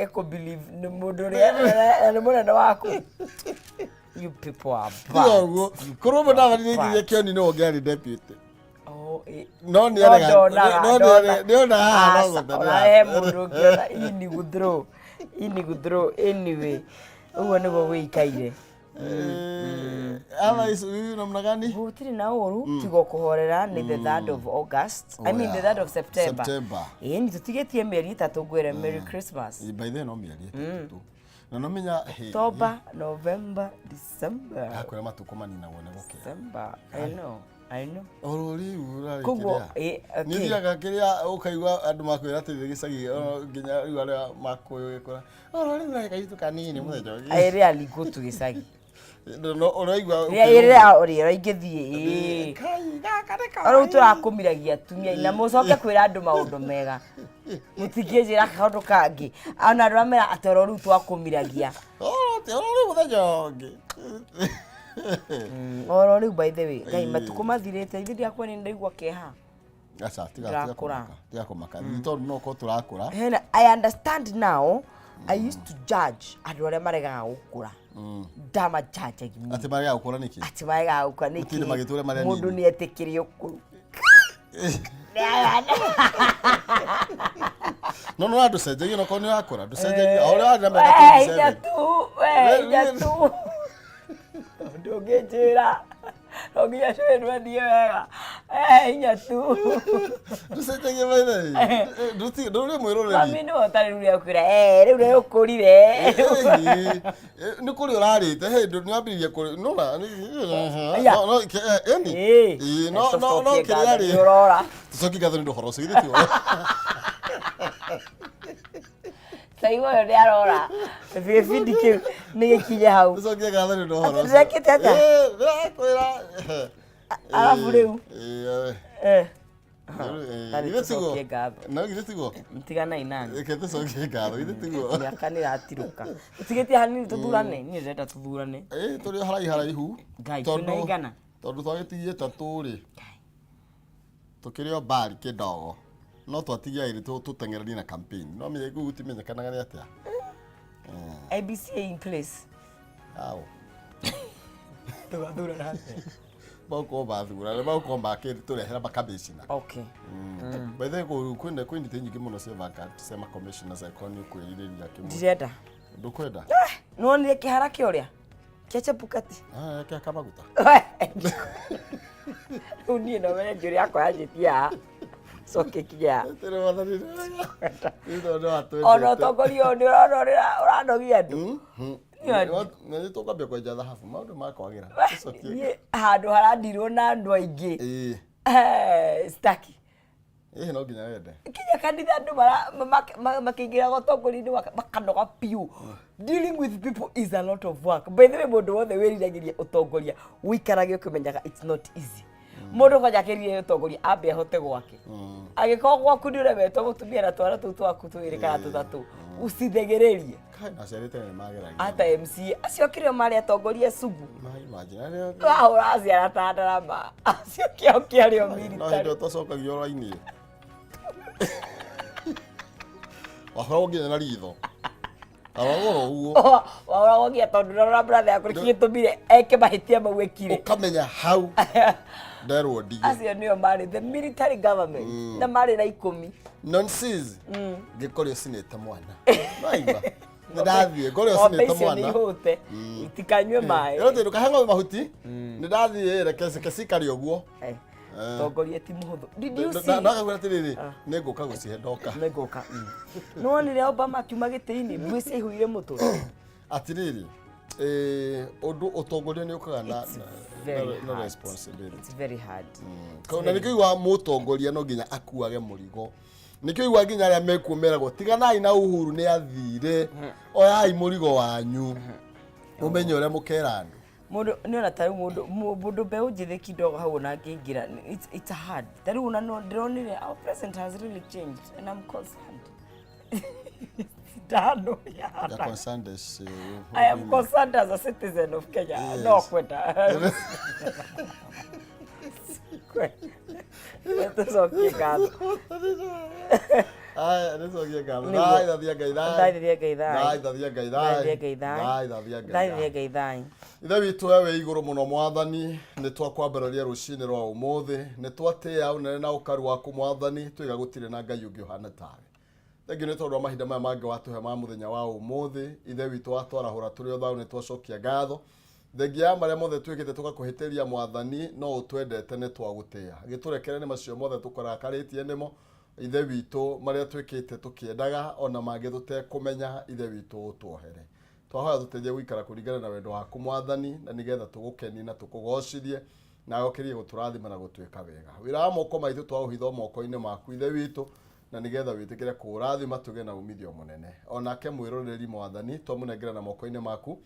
Kũ believe nĩ mũndũ ũrĩa na nĩ mũnene waku. You people are Tiga bad. ũguo korwo mũdavadi nĩ nginya kĩoni no ũngĩarĩ deputy. Oh, eh. No nĩ No arega ndonaga, no ndona. nĩ ona haha no Aca, gũte ona he mũndũ ũngĩona ini gũthrow, ini gũthrow anyway. Ũguo nĩguo gũikaire. Otherwise wewe namna gani? Gũtirĩ na ũru tiga kũhorera nĩ the 3rd of August. I Oh, mean the yeah. 3rd of September. September. Ĩĩ nĩ tũtigĩtie mĩeri 3 ngwĩre Merry Christmas. By then no mĩeri 3 tu. Na no menya hey, October, November, December. Hakwĩra matukũ maninagwo nĩ gũkĩa. December. I know. I know. Oro rĩu ũrarĩ Koguo, kĩrĩa? ĩ, Nĩ okay. ũthiaga kĩrĩa ũkaigua andũ makwĩra atĩrĩrĩ gĩcagi o, nginya rĩu arĩa makũyũ gĩkũra oro rĩu ũrarĩ kairĩtu kanini mũthenya ũngĩ. I rarely go to gĩcagi. No, no, ũraigua Rĩrĩa rĩrĩa ingĩthiĩ ĩĩ. Kai, gaka nĩ O rĩu tũrakũmiragia atumia na mũcoke kwĩra andũ maũndũ mega. Mũtingĩnjĩra kaũndũ kangĩ. Ona andũ amera atĩ oro rĩu twakũmiragia. Oro ti oro rĩu mũthenya ũngĩ. Oro rĩu by the way, Ngai matukũ mathirĩte ithuĩ ndiakwa nĩ ndaigua kĩeha. Aca, tiga tiga Ndĩrakũra. kũmaka, tiga kũmaka. Nĩ tondũ no korwo tũrakũra. Hena, I understand now. I used to judge andũ arĩa maregaga gũkũra. Ndamajanjagia mũno. Atĩ maregaga gũkũra nĩkĩ? Atĩ maregaga gũkũra nĩkĩ? Gũtirĩ magĩtũre marĩ Mũndũ anini. nĩ etĩkĩre ũkũrũ. No no ndũcenjagia no korwo nĩ ũrakũra ndũcenjagia o ũrĩa warĩ na mĩaka We, hinya 27. tu, we, hinya tu. Ndũngĩnjĩra. No nginya cũĩ ndwathiĩ wega. Eh, hinya tu. Ndũcenjagia by the way. Ndũrĩ mwĩroreri. Mami nĩwe ũtarĩ rĩu rĩakwĩra, eh, rĩu nĩ ũkũrire. Nĩ kũrĩa ũrarĩte hĩndĩ nĩ wambĩrĩria kũrĩa nona Aya. no ĩni Ĩĩ. Ĩĩ, no no no Tũcokie kĩrĩa ngatho, rĩ nĩ ũrora. tũcokie ngatho nĩ ũndũ ũhoro ũcio githĩ ti ũhoro? Saiwa ũyũ nĩ arora. Gĩbindi kĩu nĩ gĩkinye hau. Tũcokie ngatho nĩ ũndũ ũhoro Atĩ ũcio. ndĩrekĩte atĩa? Ĩĩ, ndĩrakwĩra. Arabu rĩu. Ĩĩ, Eh. ĩĩ, Tarĩ githĩ tiguo? tũcokie ngatho. No githĩ tiguo? Tiganai nani. Reke tũcokie ngatho githĩ tiguo? Mĩaka nĩ ĩratirũka. Tũtigĩtie hanini tũthurane. Niĩ ndĩrenda tũthurane. Ĩĩ, tũrĩ o haraihu haraihu. Ngai, twĩna igana. Tondũ twagĩtigie 3 rĩ. Tũkĩrĩ o mbari kĩndogo. No twatigia 2 tũteng'eranie na campaign. No menye kũu gũtimenyekanaga nĩ atĩa. IEBC in place. Au. Tũgathurana atĩa? Magũkorwo mathura, nĩ magũkorwo makĩtũrehera makamĩcina. Okay. By the way, kwĩna kwĩ itĩ nyingĩ mũno cia vacant cia ma-commissioners angĩkorwo nĩ ũkwĩrirĩria kĩmwe. Ndirenda. Ndũkwenda? Nĩwonire kĩhara kĩa ũrĩa? Kĩa Chebukati? Ah, kĩa kamaguta. Rĩu niĩ no menye njuĩrĩ yakwa yanjĩtie haha. Coke ĩkinye haha. Tũrĩ wathani wega. Rĩu tondũ nĩwatwendete. Ona ũtongoria ũyũ nĩ ũrona ũrĩa ũranogia andũ. Na nĩ tũkwambia kwenja thahabu maũndũ makwagĩra. Tũcokie. Niĩ handũ harandirwo na andũ aingĩ. Ĩĩ. Eh, sitaki. Ĩĩ no nginya wende. Kinya kanitha andũ makĩingĩraga ũtongoria-inĩ makanoga biũ. Dealing with people is a lot of work. By the way, mũndũ wothe wĩriragĩria ũtongoria ũikarage ũkĩmenyaga it's not easy. Mũndũ kwanja akĩrirĩria ũtongoria ambe ahote gwake. Angĩkorwo gwaku nĩ ũremetwo mũtumia na twana tũu twaku twĩrĩ kana tũtatũ, ũcithegĩrĩrie. Kai na aciari tene nĩ mageragia. Ata MCA acio kĩrĩa marĩ atongoria sugu. Ma imagine arĩa Wahũra ciana ta ndarama. Acio kĩao kĩarĩ o no hĩndĩ military. ĩyo twacokagio raini. Wahũragwo nginya na ritho. Arogoro ũguo. Wahũragwo nginya tondũ ndũrona brother yaku nĩkĩ gĩtũmire eke mahĩtia mau ekire. Ũkamenya hau nderwo ndige. Acio nĩo marĩ the military government na marĩ na 10. Nonsense. Ngĩkore ũcinĩte mwana. Waigua? Nĩ ndathiĩ ngore Ng'ombe ũcinĩte icio nĩ mwana. ihũte itikanyue maĩ. Ĩro ndũkahe ng'ombe mahuti. Nĩ ndathiĩ reke reke cikare ũguo. Eh, Tongoria ti mũhũthũ. Did you see? Ndakagwĩra atĩrĩrĩ, nĩ ngũka gũcihe ndoka. Nĩ ngũka. Nĩwonire Obama akiuma gĩtĩ-inĩ mbuĩ ciaihũire mũtwe. Atĩrĩrĩ, ũndũ ũtongoria nĩ ũkaga na It's very na hard. responsibility. It's very hard. Na nĩkĩo igua mũtongoria no nginya akuage mũrigo. Nĩkĩo igua nginya arĩa mekuo meragwo tiganai na Uhuru nĩ athire, oyai mũrigo wanyu mũmenye ũrĩa mũkera andũ. Mũndũ nĩ ona ta rĩu mũndũ mbeũ njĩthĩ kidogo hau ona angĩingĩra it's hard. Ta rĩu ona no ndĩronire our president has really changed and I'm concerned. Ndano You're ya. concerned as, I am concerned as a citizen of Kenya. Yes. No kwenda. Tũcokie ngatho. Aya, nĩcokie ngatho. Nĩguo. Thai, thathia Ngai, thai. Thai, thathia Ngai, thai. Thai, thathia Ngai, Thai, thai. thathia Ngai, thai. Thai, thathia Ngai, Thai, thai. thathia Ngai, thai. Ithe witũ we wĩ igũrũ mũno Mwathani, nĩ twakwambararia rũcinĩ rwa ũmũthĩ, nĩ twatĩĩa ũnene na ũkaru waku Mwathani, tuiga gũtirĩ na Ngai ũngĩ ũhana tawe. Thengiũ nĩ tondũ wa mahinda maya mangĩ watũhe ma mũthenya wa ũmũthĩ, Ithe witũ watwarahũra tũrĩ o thayũ nĩ twacokia ngatho. Thengia ya marĩa mothe twĩkĩte tũgakũhĩtĩria Mwathani, no ũtwendete nĩ twagũtĩĩa. Gĩtũrekere nĩ macio mothe tũkũrakarĩtie nĩmo, Ithe witũ, marĩa twĩkĩte tũkĩendaga ona mangĩ tũtekũmenya, Ithe witũ ũtuohere. Twahoya tũteithie gũikara kũringana na wendo waku Mwathani, na nĩgetha tũgũkenie na tũkũgocithie, nawe ũkĩrie gũtũrathima na gũtwĩka wega. Wĩra wa moko maitũ twaũhitha moko-inĩ maku Ithe witũ, na nĩgetha wĩtĩkĩre kũũrathima tũgĩe na umithio mũnene. Onake mwĩroreri Mwathani twamũnengera na moko-inĩ maku,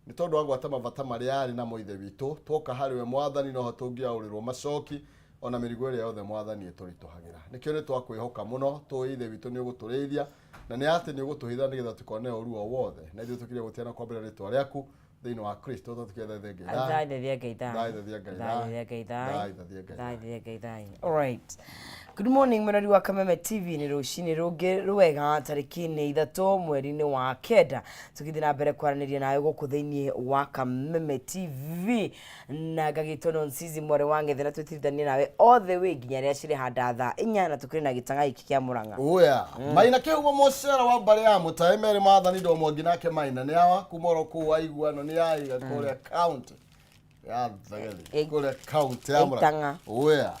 nĩ tondũ wa gwata mabata marĩa arĩ namo Ithe witũ, twoka harĩ we Mwathani noho tũngĩaũrĩrwo macoki ona mĩrigo ĩrĩa yothe Mwathani ĩtũritũhagĩra. Nĩkĩo nĩ twakwĩhoka mũno, tũĩ Ithe witũ nĩ ũgũtũrĩithia, na nĩ atĩ nĩ ũgũtũhitha nĩgetha tũkone ũru o wothe, na ithuĩ tũkirie gũtĩa na kwambĩra rĩtwa rĩaku thĩinĩ wa Kristo tũtikethe Ngai Thai, thai. thathia Ngai, thai. Thai, thathia Ngai, Thai, thai. thathia Ngai, thai. Thai, thathia Ngai, Thai, thathia Ngai, thai. All right. Good morning mwĩrori wa Kameme TV nĩ rũcinĩ rũngĩ rwega tarĩki nĩ 3 mweri-inĩ wa 9 tũgĩthiĩ na mbere kwaranĩria nawe gũkũ thĩinĩ wa Kameme TV na ngagĩtwo Nonsizi mwarĩ wa Ng'ethe na twĩtirithanie nawe all the way nginya rĩrĩa cirĩhanda thaa 4 na tũkĩrĩ na gĩtang'a gĩkĩ kĩa Mũrang'a. Oya, Maina kĩhumo mũcera wa mbarĩ ya mũtae merĩ Maathani ndo mwangi nake Maina nĩ awa kuma oro kũu waiguano nĩ aiga kũrĩa county ya Thagathi kũrĩa county ya Mũrang'a. Ĩtang'a. Oya,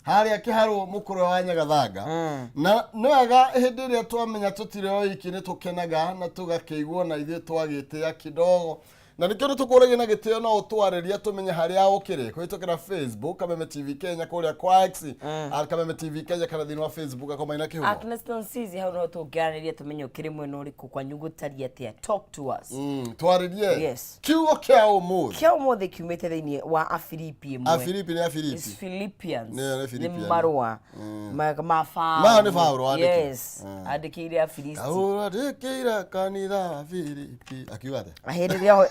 harĩa kĩharũ mũkũrwe wa Nyagathanga na nĩ wega hĩndĩ ĩrĩa twamenya tũtirĩ oiki nĩ tũkenaga na tũgakĩiguo na ithuĩ twagĩtĩa kidogo na nĩkĩo nĩ tũkũragia na gĩtĩo no ũtwarĩria tũmenye harĩa ũkĩrĩ kũhĩtũkĩra Facebook Kameme TV Kenya kũrĩa kwa X at Kameme TV Kenya kana thĩinĩ wa Facebook akoma ina kĩhumo. Agnes Nonsizi hau no tũngĩaranĩria tũmenye ũkĩrĩ mwena ũrĩkũ kwanyu gũtariĩ atĩa. Talk to us. Twarĩrie Yes. kiugo kĩa ũmũthĩ. Kĩa ũmũthĩ kiumĩte thĩinĩ wa Afilipi 1. Afilipi nĩ It's Afilipi. Philippians. Nĩ Nĩ Philippians. marũa ma Paũlũ. Maya nĩ Paũlũ andĩkire. Yes. Andĩkĩire Afilisti. Paulo andĩkĩire kanitha wa Filipi akiuga atĩa? Hĩndĩ ĩrĩa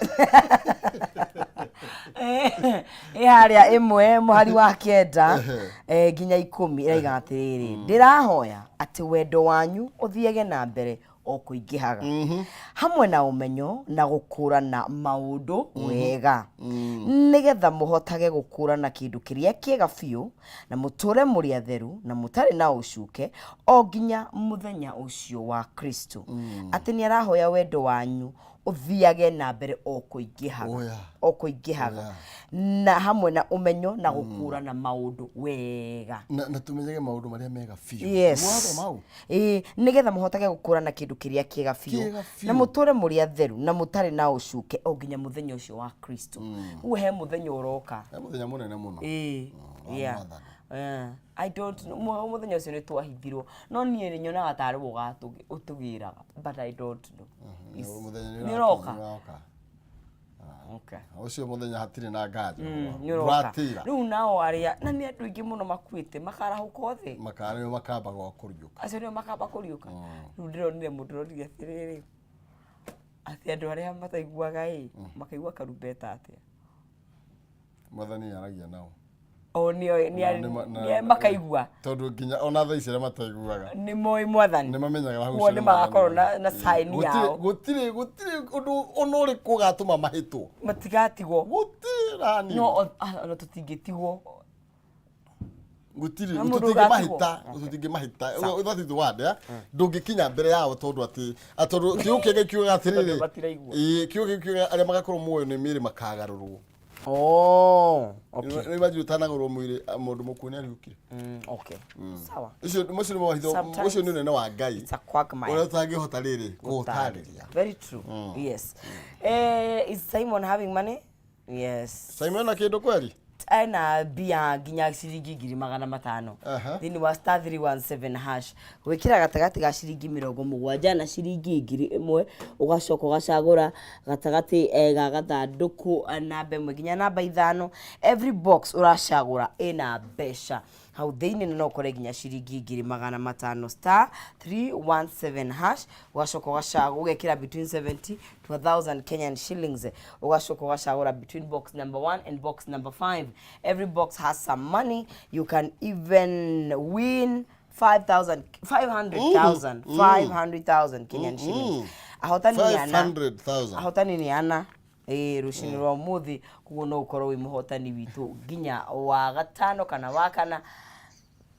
ĩ harĩa 1 mũhari wa 9 nginya 10 ĩraiga atĩrĩrĩ, ndĩrahoya atĩ wendo wanyu ũthiage na mbere o kũingĩhaga hamwe na ũmenyo na gũkũrana maũndũ wega, nĩgetha mũhotage gũkũrana kĩndũ kĩrĩa kĩega biũ na mũtũre mũrĩ atheru na mũtarĩ na ũcuke o nginya mũthenya ũcio wa Kristo. Atĩ nĩ arahoya wendo wanyu ũthiage na mbere o kũingĩhaga Oya. o kũingĩhaga na hamwe na ũmenyo na gũkũrana maũndũ wega. Na tũmenyage maũndũ marĩa mega biũ. Yes. Watho mau. Ĩĩ, nĩgetha mũhotage gũkũrana kĩndũ kĩrĩa kĩega biũ Kĩega biũ. na mũtũre mũrĩ atheru na mũtarĩ na ũcuke o nginya mũthenya ũcio wa Kristo. Ũguo he mũthenya ũroka. He mũthenya mũnene mũno. Ĩĩ. Wa Yeah. Mwathani. I don't know. Mũthenya ũcio nĩ twahithirwo no niĩ nĩ nyonaga tarĩ we ũtũgĩraga but I don't know. Mũthenya Nĩ ũroka. nĩ ũroka. Okay. Ũcio mũthenya hatirĩ na nganja. Nĩ ũroka. Ndũratĩra. Rĩu nao arĩa na nĩ andũ aingĩ mũno makuĩte makarahũka othe. Makarĩo makamba gwa kũriũka. Acio nĩo makamba kũriũka. Rĩu ndĩronire mũndũ ũronire atĩrĩrĩ, atĩ andũ arĩa mataiguaga ĩ makaigua karumbeta atĩa. Mwathani aragia nao. O nĩo nĩ makaigua. Tondũ nginya ona thaa ici arĩa mataiguaga Nĩ moĩ Mwathani. nĩ mamenyaga hau Kuo ũcio nĩ nĩ magakorwo Mwathani. na sign yao. Gũtirĩ ũndũ ona ũrĩkũ ũgatũma mahĩtwo. Matigatigwo. Gũtirĩ na hanini. No ona tũtingĩtigwo. Gũtirĩ Na mũndũ tũtingĩmahĩta ũgatigwo. tũtingĩmahĩta. That is the word, eh? Ndũngĩkinya mbere yao tondũ atĩ tondũ kiugo kĩngĩ kiugaga atĩrĩrĩ. Tondũ matiraigua. Ĩĩ, kiugo kĩngĩ kiugaga arĩa magakorwo muoyo nĩ mĩĩrĩ makagarũrwo. Oh, okay. Nĩ imagine ũtanagarũrwo mwĩrĩ mũndũ mũkuũ nĩ ariũkire. Okay. Sawa. Ũcio macio nĩ mawahitho, Sometimes ũcio nĩ ũnene wa Ngai. It's a quagmire. Ũrĩa ũtangĩhota rĩrĩ kũũtarĩria. Very true. Yes. Is Simon having money? Yes. Simon na kĩndũ kweri? Ena mbia nginya ciringi 500,000 thĩinĩ wa star 317 hash gwĩkĩra gatagatĩ ga ciringi 70 na ciringi 1,000 ũgacoka ũgacagũra gatagatĩ ga gathandũkũ namba 1 nginya namba 5. Every box ũracagũra ĩna mbeca hau thĩinĩ na no ũkore nginya ciringi 500,000 star 317 hash ũgacoka ũgacagũra ũgekĩra between 70 to 1,000 Kenyan shillings ũgacoka ũgacagũra between box number 1 and box number 5. Every box has some money. You can even win 5000, 500,000, 500,000 Kenyan shillings. Ahotani nĩ ana. 500,000. Ahotani nĩ ana. Ĩĩ, rũcinĩ rwa ũmũthĩ, koguo no ũkorwo wĩ mũhotani witũ nginya wa gatano kana wa kana.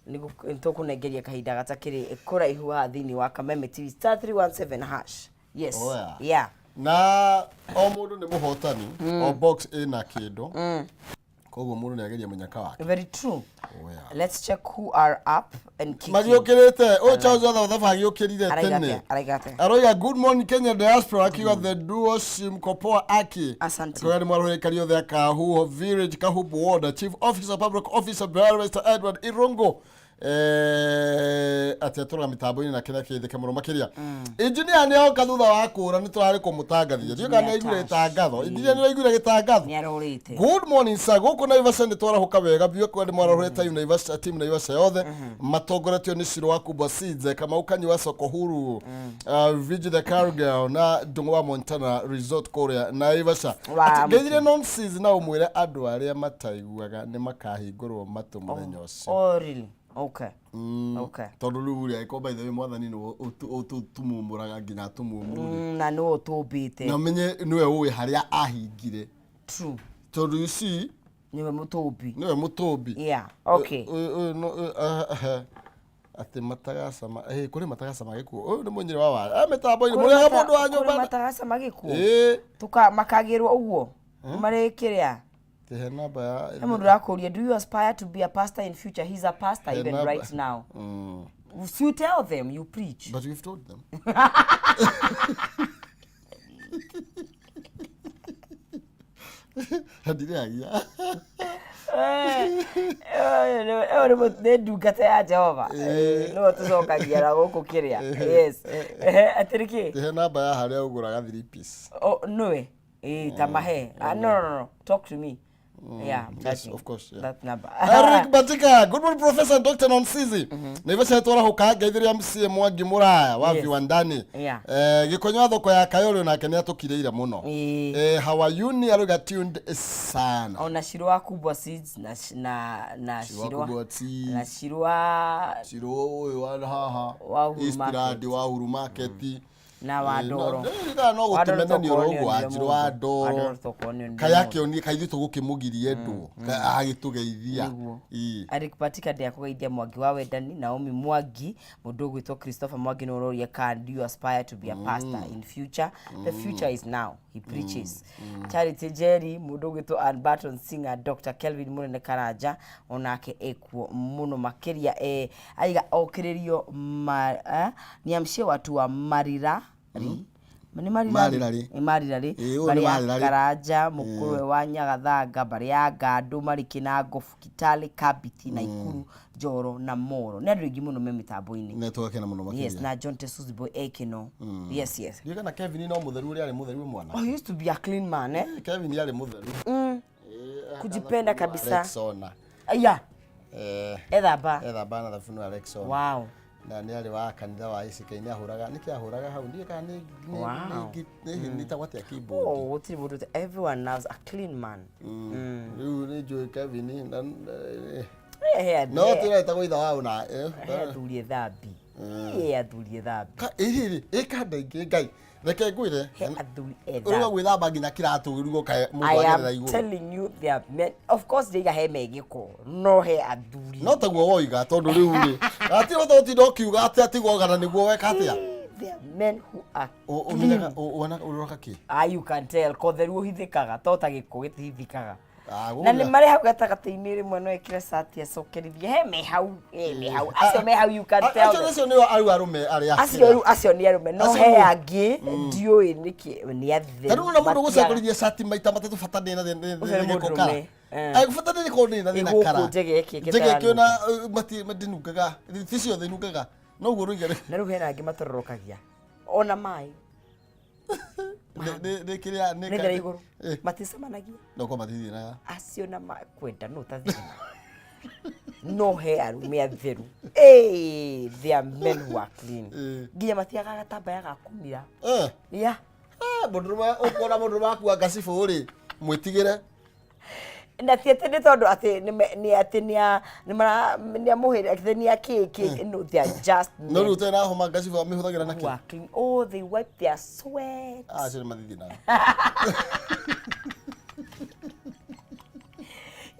Nĩtũkũnengeria kahinda gatakĩrĩ kũraihu haha thĩinĩ wa Kameme TV, *317#. Yes. Oh, yeah. Yeah. Na o mũndũ nĩ mũhotani, o box ĩna kĩndũ, koguo mũndũ nĩ ageria mũnyaka wake. Very true. Oh, yeah. Let's check who are up and kicking. Magiũkĩrĩte ũyũ Charles Wathabatha agĩũkĩrire Araiga tene. atĩa? Araiga atĩa? Aroiga, "Good morning, Kenya diaspora." Akiuga, "The duo Simkopoa aki." Asante. Akiuga nĩ mwarũhĩkari othe Akahuho Village, Kahubu Ward, Chief Officer, Public Officer Barrister Edward Irungu, atĩ atũraga mĩtambo-inĩ na kĩrĩa kĩthĩke mũno makĩria. Engineer nĩ oka thutha wa kũra, nĩ tũrarĩ kũmũtangathia, ndiũĩ kana nĩ aiguire gĩtangatho. Engineer, nĩ ũraiguire gĩtangatho? Nĩ arorĩte. "Good morning, sir. Gũkũ Naivasha nĩ twarahũka wega biũ. Kwa nĩ mwarahũrĩte Naivasha, team Naivasha yothe matongoretio nĩ Ciro wa Kubwa Seeds, Kamau Kanyi wa Soko Huru, Vigi the Cargill na Ndung'u wa Montana Resort kũrĩa Naivasha." Wa Atĩ ngeithire nonsense na ũmwĩre andũ arĩa mataiguaga nĩ makahingũrwo matũ mũthenya ũcio. Oh, really? Okay. Okay. Tondũ rĩu rĩ, angĩkorwo, by the way, mwathani nĩwe ũtũmumũraga nginya atumumu rĩ, Na nĩwe ũtũmbĩte. Na ũmenye nĩwe ũĩ harĩa ahingire. True. Tondũ you see, Nĩwe mũtũmbi. Nĩwe mũtũmbi. Yeah. Okay. Ũyũ no atĩ matagacama, kũrĩ matagacama gĩkuũ. Ũyũ nĩ mũnyĩrĩ wa wa mĩtambo-inĩ mũrĩaga mũndũ wa Kũrĩ nyũmba. matagacama gĩkuũ. Ĩĩ. Tuka makagĩrwo ũguo. Marĩ kĩrĩa. He namba ya He mũndũ ũrakũria, "Do you aspire to be a pastor in future?" He's a pastor He even namba- right now. You tell them you preach. But we've told them. Ndirĩagia. Ĩyo nĩ ndungata ya Jehova, nĩwe tũcokagia na gũkũ kĩrĩa. Yes. Atĩrĩ kĩ? He namba ya harĩa ũgũraga three piece. Oh, nĩwe. Ĩĩ, ta mahe. Ah, no, no, no, talk to me. Yeah, I'm Yes, charging of course, yeah. that number. Eric Batika, "Good morning, Professor and Dr. Nonsizi. Naivasha twarahuka, ngeithiria MCA Mwangi Muraya wa Viwandani." Gĩkonyo wa thoko ya Kayole nake nĩ atũkirĩire mũno. Hawayuni arauga, "Tuned sana." Ona Shiro wa Kubwa Seeds na Shiro wa Shiro Kubwa Seeds. Na Shiro wa Ciro ũyũ wa haha wa Uhuru Eastland Market. Wa Uhuru Market. Na wa Ndoro. No Wa Ndoro gũtũmenania tokorwo ũguo nĩonire Wanjirũ wa mũndũ. Ndoro. Wa Ndoro tokorwo nĩonire Kaĩ mũndũ. akĩonie kaĩ ithuĩ tũgũkĩmũgiria endwo agĩtũgeithia. Nĩguo. Ĩĩ. Eric Patika ndĩakũgeithia Mwangi wa Wendani, Naomi Mwangi, mũndũ ũgwĩtwo Christopher Mwangi nĩ ũroria, "Can do you aspire to be a pastor in future?" The future is now. He preaches. Charity Jerry, mũndũ ũgwĩtwo Ann Barton Singer, Dr. Kelvin Mũnene Karanja onake ekuo mũno makĩria. Aiga okĩrĩrio ma, niamshie watu wa Marira ri nĩ Marirari. Marirari. Marirari. Ĩĩ, ũyũ nĩ Mbarĩ ya Marirari. Karanja mũkũrwe wa Nyagathanga, mbarĩ ya Ngandũ, marĩ Kĩnango, Kitale, Kabiti, Naikuru, Njoro na Moro. Nĩ andũ aingĩ mũno me mĩtambo-inĩ. Nĩ tũgakena mũno Yes. makĩria. Na John Tesuzi Boy ekĩno. Yes. Ndiũĩ kana Kevin no mũtheru, ũrĩa arĩ mũtheru mwana. Oh, he used to be a clean man, eh? Kevin arĩ mũtheru. Kujipenda kabisa. Rexona. Aya, ethamba. Ethamba na thabuni wa Rexona. Na nĩ arĩ wa kanitha wa ICK, nĩ ahũraga, nĩkĩ ahũraga hau, ndiũĩ kana nĩ nĩ ĩtagwo atĩa, keyboard. Oh, gũtirĩ mũndũ everyone loves a clean man. Rĩu nĩ njũĩ Kevin na He no tũretagwo itha wa ũna. He athuri ethambi. He athuri ethambi. Ĩrĩ ĩkanda ingĩ, Ngai reke ngwĩre, He athuri ũrauga ethambi. gwĩthamba nginya kĩratũ rugo kae mũndũ I agerera am igũrũ. telling you there are men. Of course ndĩiga he megĩko, no he athuri. No taguo woiga, tondũ rĩu rĩ gati ũta ũtinda ũkiuga atĩ atigwo gana nĩguo weka atĩa. There are men who are Ũmenyaga wonaga ũroraga kĩ? Ah, you can tell kotheru ũhithĩkaga to ta gĩko gĩtihithĩkaga. Ah, Na nĩ marĩ hau gatagatĩ-inĩ, rĩmwe no ĩkĩre cati acokerithie. He me hau, he me hau, acio me hau, you can tell Acio them. acio nĩo arũ arũme arĩa Acio rĩu acio nĩ arũme, no Acio he nĩ- angĩ ndiũĩ nĩkĩ nĩ atheru. Ta rĩu ona mũndũ Matiaga- gũcagũrithia cati maita matatũ, bata nĩ na Ũcio nĩ gĩko kara. mũndũrũme. Bata nĩ gĩkorwo nĩ na thĩna Ĩ gũkũ kara. njegeke ĩkĩte Njegeke ona matinungaga, ti ciothe inungaga noguo rũiga. Na rĩu hena angĩ matororokagia ona maĩ. Nĩ kĩrĩa nĩ nĩ thera igũrũ. Maticemanagia. No kwa matithiraga. Acio na kwenda no tathira, no he arume atheru. Hey, there are men who are clean. Nginya matiagaga gatambaya ga kũmira. Yeah. Mũndũrũme ũkuona mũndũrũme akua ngacibũ rĩ, mwĩtigĩre. Na ti atĩ nĩ tondũ atĩ nĩ atĩ nĩ a nĩ mara nĩ a mũhĩrĩga atĩ nĩ a kĩ kĩ, no, they are just No rĩu men ũtarĩ na homa ngacibu amĩhũthagĩra na who kĩ? are clean. Oh, they wipe their sweat. Ah, acio nĩ mathithi nayo.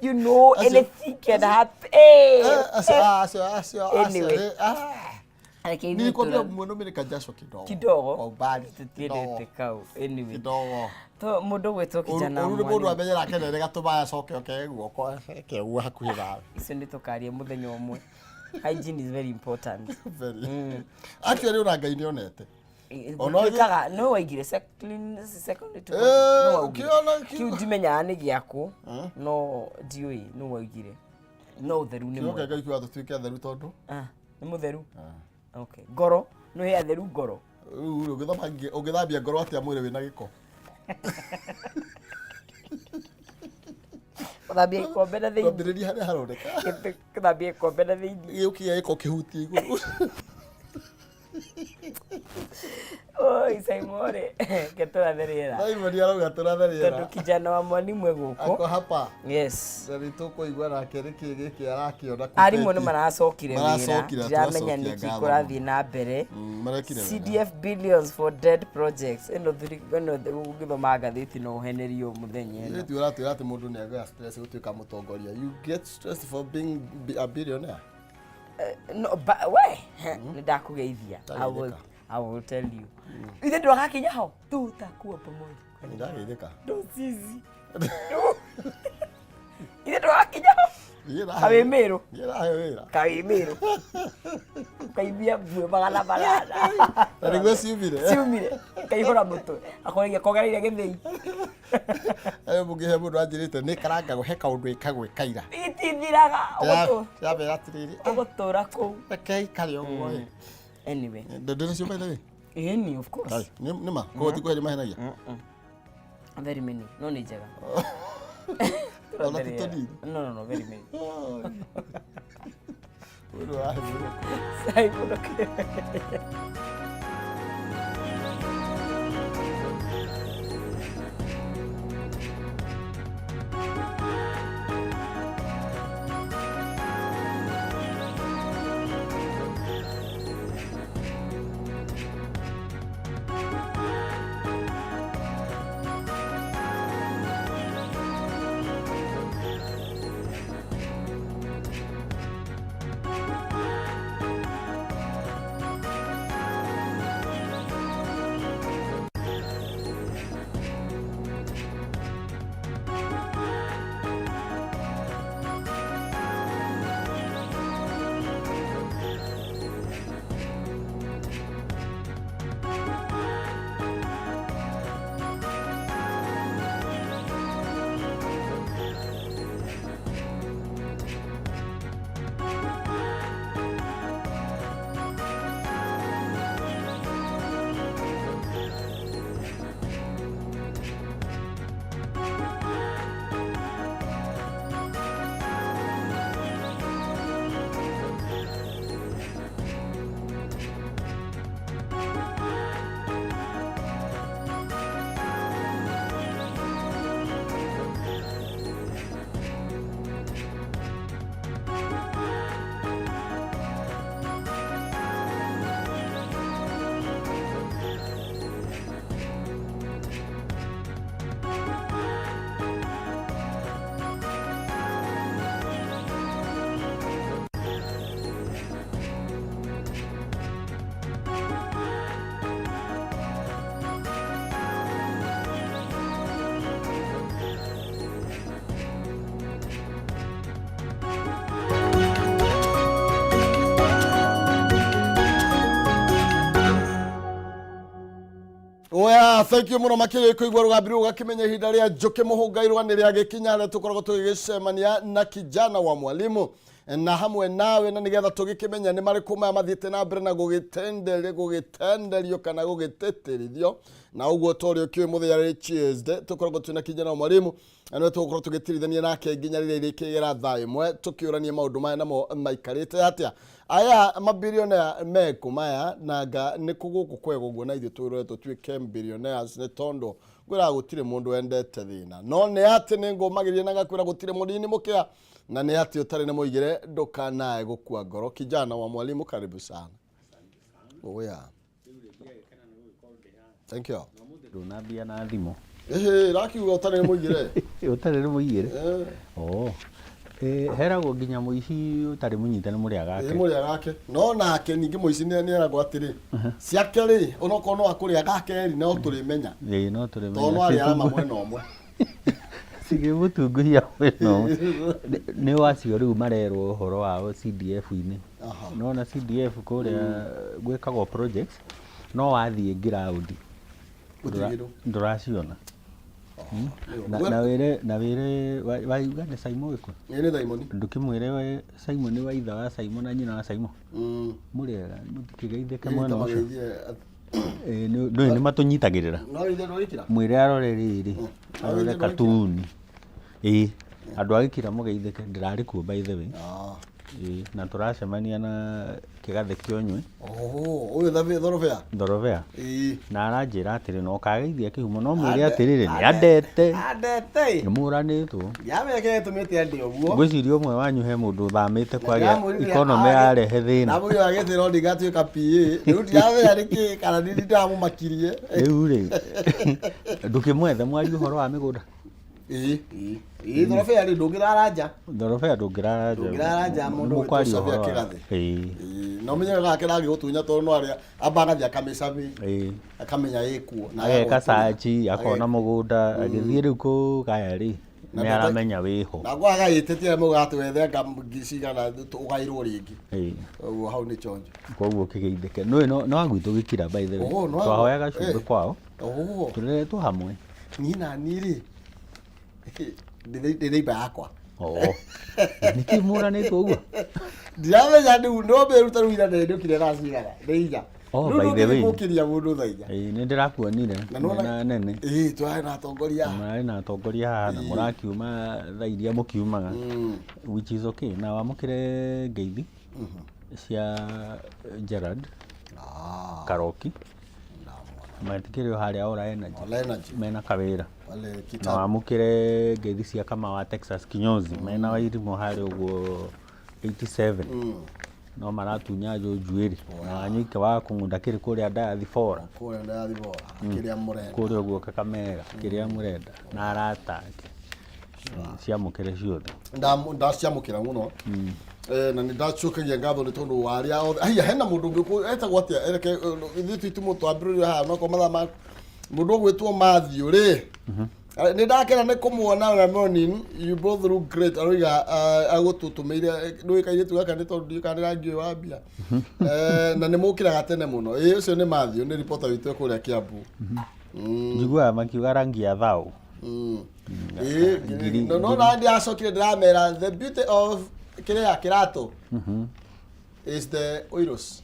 You know, Acio- anything can happen. Hey, Eh, acio ah, acio acio acio Anyway. ah. Reke ithuĩ Nilikwambia mwanaume ni kajasho kidogo. Kidogo. Kwa umbali. Tũtiendete kau. Anyway. Kidogo. To mũndũ gwĩtwo kijana Ũru nĩ mũndũ mwalimu. amenyera akenere gatũmaĩ acoke oke guoko eke ũguo hakuhĩ nawe. Icio nĩ tũkaria mũthenya ũmwe. Hygiene is very important. Very. Actually ona Ngai nĩonete. Ona Gũtuĩkaga no waigire clean secondary to Eh, no waugire. ũkĩona Kĩu ndimenyaga nĩ gĩakũ no ndiũĩ no waugire. No ũtheru nĩ Kĩoke mwega. Ngai kiuga tũtuĩke atheru tondũ Ah, nĩ mũtheru. Okay. Ngoro nĩ he atheru ngoro. rĩu rĩ, ũngĩthambia ngoro atĩa mwĩrĩ wĩna gĩko? Gũthambia gĩkombe na thĩinĩ. Twambĩrĩrie harĩa haroneka. Gũthambia gĩkombe na thĩinĩ. Gĩũkia gĩko kĩhutie igũrũ. Oi, Simon, ke tũrathe rĩera. Simon arauga tũrathe Tondũ rĩera. kijana wa mwalimu e gũkũ. Ako hapa. Yes. Na nĩ tũkũigua nake nĩkĩ gĩkĩ arakĩona Arimũ nĩ maracokire wĩra. Maracokire, Ndiramenya tũracokia nĩkĩ ngatho kũrathiĩ na mbere. Marekire wega. CDF billions for dead projects. Ĩno ĩno ũngĩthoma ngathĩti no ũhenerio mũthenya ĩno. Ithuĩ ũratwĩra atĩ mũndũ nĩ agĩa stress gũtuĩka mũtongoria. You get stressed for being a billionaire. No, but we nĩ ndakũgeithia. Ndageithĩka. I will tell you. Ithe ndwagakinya ho. Tutakuwa pamoja. Nĩ ndageithĩka. No sisi. Ithe ndwagakinya ho. Niĩ ndahe- Kawĩ Mĩrũ. Niĩ ndahe wĩra. Kawĩ Mĩrũ. Ũkaimia mbuĩ 800. Na nĩguo ciumire. Ciumire. Kaihũra mũtwe. Akoragia kogereire gĩthĩi. Ayo mũngĩhe mũndũ anjĩrĩte nĩ karangagwo he kaũndũ ĩkagwo ĩkaira. Itithiraga. Ndĩramera atĩrĩrĩ, ah, Ũgũtũra kũu. reke ikare ũguo ĩ. Anyway. Ndendere cio by the way. Ĩni, of course. Ai, nĩ nĩ ma, koguo ti kweheria mahenagia. Very many. No nĩ njega. Ona ti tũnini. No, no, no, very many. Ũyũ ũrahe mũno. Simon, okay. Oya, thank you muno makiria kuigua rugambiri ugakimenya ihinda ria njuki muhungairwa ni ria gikinya haria tukoragwo tugigicemania na kijana wa mwalimu na hamwe nawe na nigetha tugikimenya ni mariku maya mathiite na mbere na gugitenderio kana gugititirithio na uguo tori ukiuĩ muthenya rĩ Tuesday tukoragwo twina kijana wa mwalimu na nĩwe tũgũkorwo tũgĩtirithania nake nginya rĩrĩa irĩkĩgera thaa ĩmwe tũkĩũrania maũndũ maya namo maikarĩte atĩa. Aya mabillionaire mekũ maya nanga nĩ kũ gũkũ kwega ũguo na ithuĩ twĩrore tũtuĩke billionaires nĩ tondũ ngwĩraga gũtirĩ mũndũ wendete thĩna no nĩ atĩ nĩ ngũmagĩria na ngakwĩra gũtirĩ mũnini mũkĩa na nĩ atĩ ũtarĩ na mũigĩre ndũkanae gũkua ngoro. Kijana wa mwalimu, karibu sana. Oh yeah. Thank you. Ndũnambia na thimũ. Ĩhĩ, rakiuga ũtarĩ nĩ mũigĩre. Ũtarĩ nĩ mũigĩre. Eh. Oh. Eh, heragwo nginya mũici ũtarĩ mũnyite nĩ mũrĩa Ĩ gake. mũrĩa gake. No nake ningĩ mũici nĩ nĩeragwo atĩrĩ, ciake rĩ, onokorwo no akũrĩa gake rĩ, no tũrĩmenya. Ĩĩ no tũrĩmenya. Tondũ no arĩ arama mwena ũmwe. Cigĩmũtunguhia mwena ũmwe. Nĩ wacio rĩu marerwo ũhoro wao CDF-inĩ. Nona CDF kũrĩa gwĩkagwo projects no wathiĩ ground Gũtirĩ kĩndũ. ndũraciona. Na, na wĩre na wĩre waiga nĩ Simon wĩkũ? Ĩ nĩ Simon. Ndũkĩmwĩre we Simon nĩ wa ithe wa Simon na nyina wa Simon. Mũrĩega mũtikĩgeithĩke mwena ũcio. Ĩĩ, ndũĩ nĩ matũnyitagĩrĩra. No ithe ndũgĩkira. Mwĩre arore rĩrĩ, arore katuni. Ĩĩ, andũ a gĩkira mũgeithĩke, ndĩrarĩ kuo by the way. Ĩĩ, na tũracemania na kĩgathe kĩonywe. Oh, ũyũ thorobea. Thorobea. Ĩĩ. Na aranjĩra atĩrĩ, na ũkageithia kĩhumo, no mwĩre atĩrĩrĩ, nĩ andete. Andete. Nĩ mũranĩtwo. Ndiramenya kĩrĩa gĩtũmĩte ande ũguo. Ngwĩciria ũmwe wanyu he mũndũ ũthamĩte kwagĩa economy yarehe thĩna. Ndamũria agĩtĩra ndingatuĩka PA. Rĩu ndiramenya nĩkĩ kana nĩ ndamũmakirie. Rĩu rĩ, ndũkĩmwethe mwarie ũhoro wa mĩgũnda. Ĩĩ, ĩĩ. Ĩĩ, thorobea rĩ ndũngĩrara nja. Thorobea ndũngĩrara nja. Ndũngĩrara nja mũndũ Mũkwaria ũgwĩtwo ũhoro wa- Kĩgathĩ. Ĩĩ. Ĩĩ, na ũmenye gake kĩragĩgũtunya tondũ no arĩa amba agathiĩ akamĩcabi Ĩĩ. akamenya ĩkuo na Ageka agagũtunya. sachi akona mũgũnda agĩthiĩ rĩu kũgaya rĩ Na nĩ ndata- aramenya wĩho. Na kwa agagĩtetia mũgatĩ wethe nga cigana ũgairwo rĩngĩ. Ĩĩ. Ũguo hau nĩ chonjo. Koguo kĩgeithĩke. Nũĩ no agwitũ gĩkira by the way. Oh, no agwitũ. Twahoyaga cumbĩ Eh. kwao. Oh. Tũreretwo hamwe. Niĩ na niĩ rĩ ndĩ neighbor yakwa. Oh. Nĩkĩ mũranĩtwo ũguo? Ndiramenya rĩu no mbĩruta rĩu ira ndĩndũkire thaa cigana nĩ inya. Oh, Rĩu by the way. ndũngĩgũkĩria mũndũ thaa inya. Ĩĩ nĩ ndĩrakuonire Na nĩwona- na nene. Ĩĩ twarĩ na atongoria. Mũrarĩ na atongoria haha na mũrakiuma thaa iria mũkiumaga. Which is okay. Na wamũkĩre ngeithi cia Gerard Ah, Karoki. Matikĩrĩ o harĩa Ora Energy. Ola Energy. Mena kawĩra. Wale Na kitabu. wamũkĩre ngeithi cia Kamau wa Texas Kinyozi. Mena Wairimũ harĩa ũguo 87. No maratunya njuĩrĩ. Na Wanyoike wa kũng'unda kĩrĩ kũrĩa Diathibora. Kũrĩa Diathibora. Kĩrĩa mũrenda. Kũrĩa ũguo Kakamega. Kĩrĩa mũrenda. Na arata ake. Ciamũkĩre ciothe. Ndaciamũkĩra mũno. Eh, na nĩ ndacokagia ngatho nĩ tondũ wa arĩa othe haiya hena mũndũ ũngĩ etagwo atĩa ereke ithuĩ twitũ twambĩrĩria haha nokorwo mathaa ma mũndũ ũgwĩtwo Matthew rĩ nĩ ndakena nĩ kũmuona na morning you both look great aroiga agũtũtũmĩire ndũĩ kairĩtu gaka nĩ tondũ ndiũĩ kana nĩ rangi ũyũ wa mbia. Na nĩ mũkĩraga tene mũno. Ĩĩ ũcio nĩ Matthew nĩ reporter witũ kũrĩa Kiambu. Njiguaga makiuga rangi ya thao. Ĩĩ, no no na ndĩracokire ndĩramera the beauty of kĩrĩa kĩratũ is the oiros.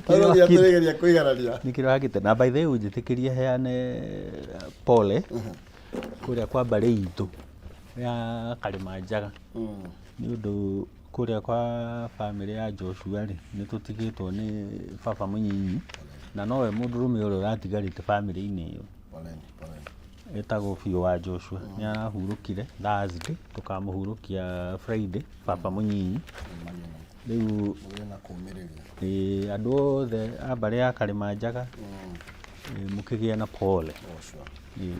Aroria tũrĩgeria kũiganania. Nĩ kĩrĩa hakĩte na by the way ũnjĩtĩkĩrie heane pole kũrĩa kwa mbarĩ itũ ya Karimanjaga nĩ ũndũ kũrĩa kwa bamĩrĩ ya Joshua rĩ nĩ tũtigĩtwo nĩ baba mũnyinyi na nowe mũndũrũme ũrĩa ũratigarĩte bamĩrĩ-inĩ ĩyo. Poleni, poleni. Etagwo biũ wa Joshua nĩ arahurũkire Thursday tũkamũhurũkia Friday baba mũnyinyi rĩu. Mũgĩe na kũũmĩrĩria. Ĩĩ, andũ othe a mbarĩ ya Karimanjaga mũkĩgĩe na pole. Oh, sure. Ĩĩ,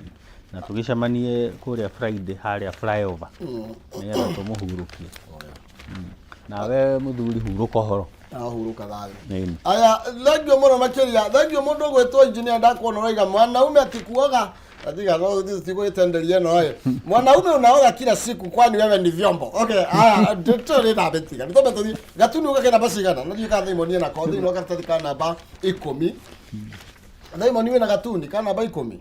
na tũgĩcemanie kũrĩa Friday harĩa flyover nĩgetha tũmũhurũkie. Nawe mũthuri hurũka ũhoro. Ahurũka thayũ. Ĩni. Aya, thengio mũno makĩria. Thengio mũndũ ũgwĩtwo engineer ndakuona ũraiga mwanaume atikuoga. Atiga no tigwĩtenderia ĩno ĩ. Mwanaume unaoga kila siku kwani wewe ni vyombo. Okay, aya tũrĩ na betiga. Nĩ twambe tũthiĩ. Gatuni ũgake namba cigana? Na ndiũĩ kana Thaimoni ena ko thĩinĩ wa karatathi ka namba ikũmi. Thaimoni wĩna gatuni ka namba ikũmi.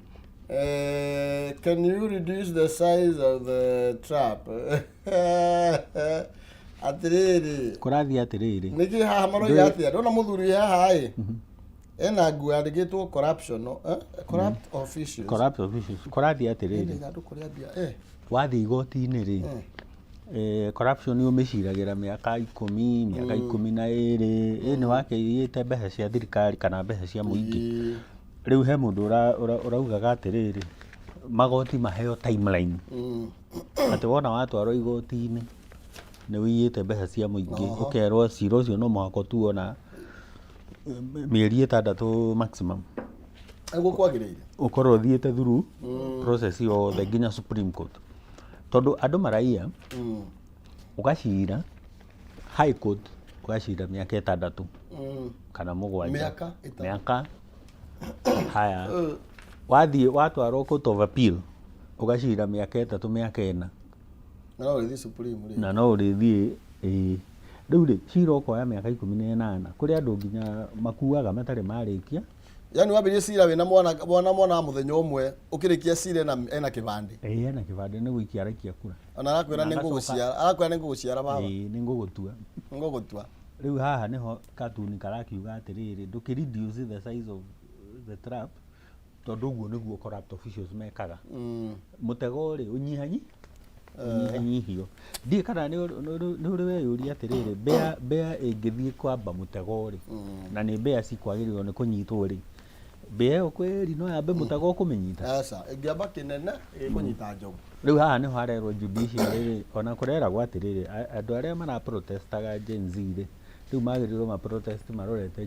Can you reduce the size of the trap? Atĩrĩrĩ. Kũrathiĩ atĩrĩrĩ. Nĩkĩ haha maroiga atĩa? Ndona mũthuri wĩ haha ĩ. Ena nguo yandĩkĩtwo corruption, no? Corrupt officials. Corrupt officials. Kũrathiĩ atĩrĩrĩ. Ithandũkũ rĩa mbia. Wathiĩ igoti-inĩ rĩ, Corruption ũmĩciragĩra mĩaka 10, mĩaka 12, ĩ nĩ wakĩiyĩte mbeca cia thirikari kana mbeca cia mũingĩ. Rĩu he mũndũ ũraugaga atĩrĩrĩ, magoti maheo timeline, atĩ wona watwarwo igoti-inĩ nĩ ũiyĩte mbeca cia mũingĩ, ũkerwo cira ũcio no mũhaka ũtuo na mĩeri 6 maximum. Nĩguo kwagĩrĩire. Ũkorwo ũthiĩte through process yothe nginya Supreme Court, tondũ andũ maraiya ũgacira High Court, ũgacira mĩaka 6 kana 7. Mĩaka 6. Mĩaka haya, wathiĩ watwarwo Court of Appeal, ũgacira mĩaka 3, mĩaka 4. Na no ũrĩthiĩ Supreme rĩ. Na no ũrĩthiĩ, ĩĩ. Rĩu rĩ, cira ũkoya mĩaka 18. Kũrĩ andũ nginya makuaga matarĩ marĩkia. Yani wambĩrĩrie cira wĩna mwana mwana mwana wa mũthenya ũmwe, ũkĩrĩkia cira ena kĩbandĩ. Ĩĩ, ena kĩbandĩ, nĩ gũikia araikia kura. Ona arakwĩra Na nĩ agacoka- ngũgũciara, arakwĩra nĩ ngũgũciara baba. Ĩĩ, nĩ ngũgũtua. Ngũgũtua. Rĩu haha nĩho katuni karakiuga atĩrĩrĩ, ndũkĩ reduce the size of the trap, tondũ ũguo nĩguo corrupt officials mekaga. Mũtego rĩ, ũnyihanyihio. Ndiũĩ kana nĩ ũrĩ weyũria atĩrĩrĩ, mbĩa ĩngĩthiĩ kwamba mũtego rĩ, na nĩ mbĩa cikwagĩrĩirwo nĩ kũnyitwo rĩ, mbĩa ĩyo kweri no yambe mũtego ũkũmĩnyita? Aca, ĩngĩamba kĩnene ĩkũnyita njogu. Rĩu haha nĩho harerwo judiciary rĩ, ona kũreragwo atĩrĩrĩ, andũ arĩa maraprotestaga Gen Z rĩ, rĩu magĩrĩirwo ma protest marorete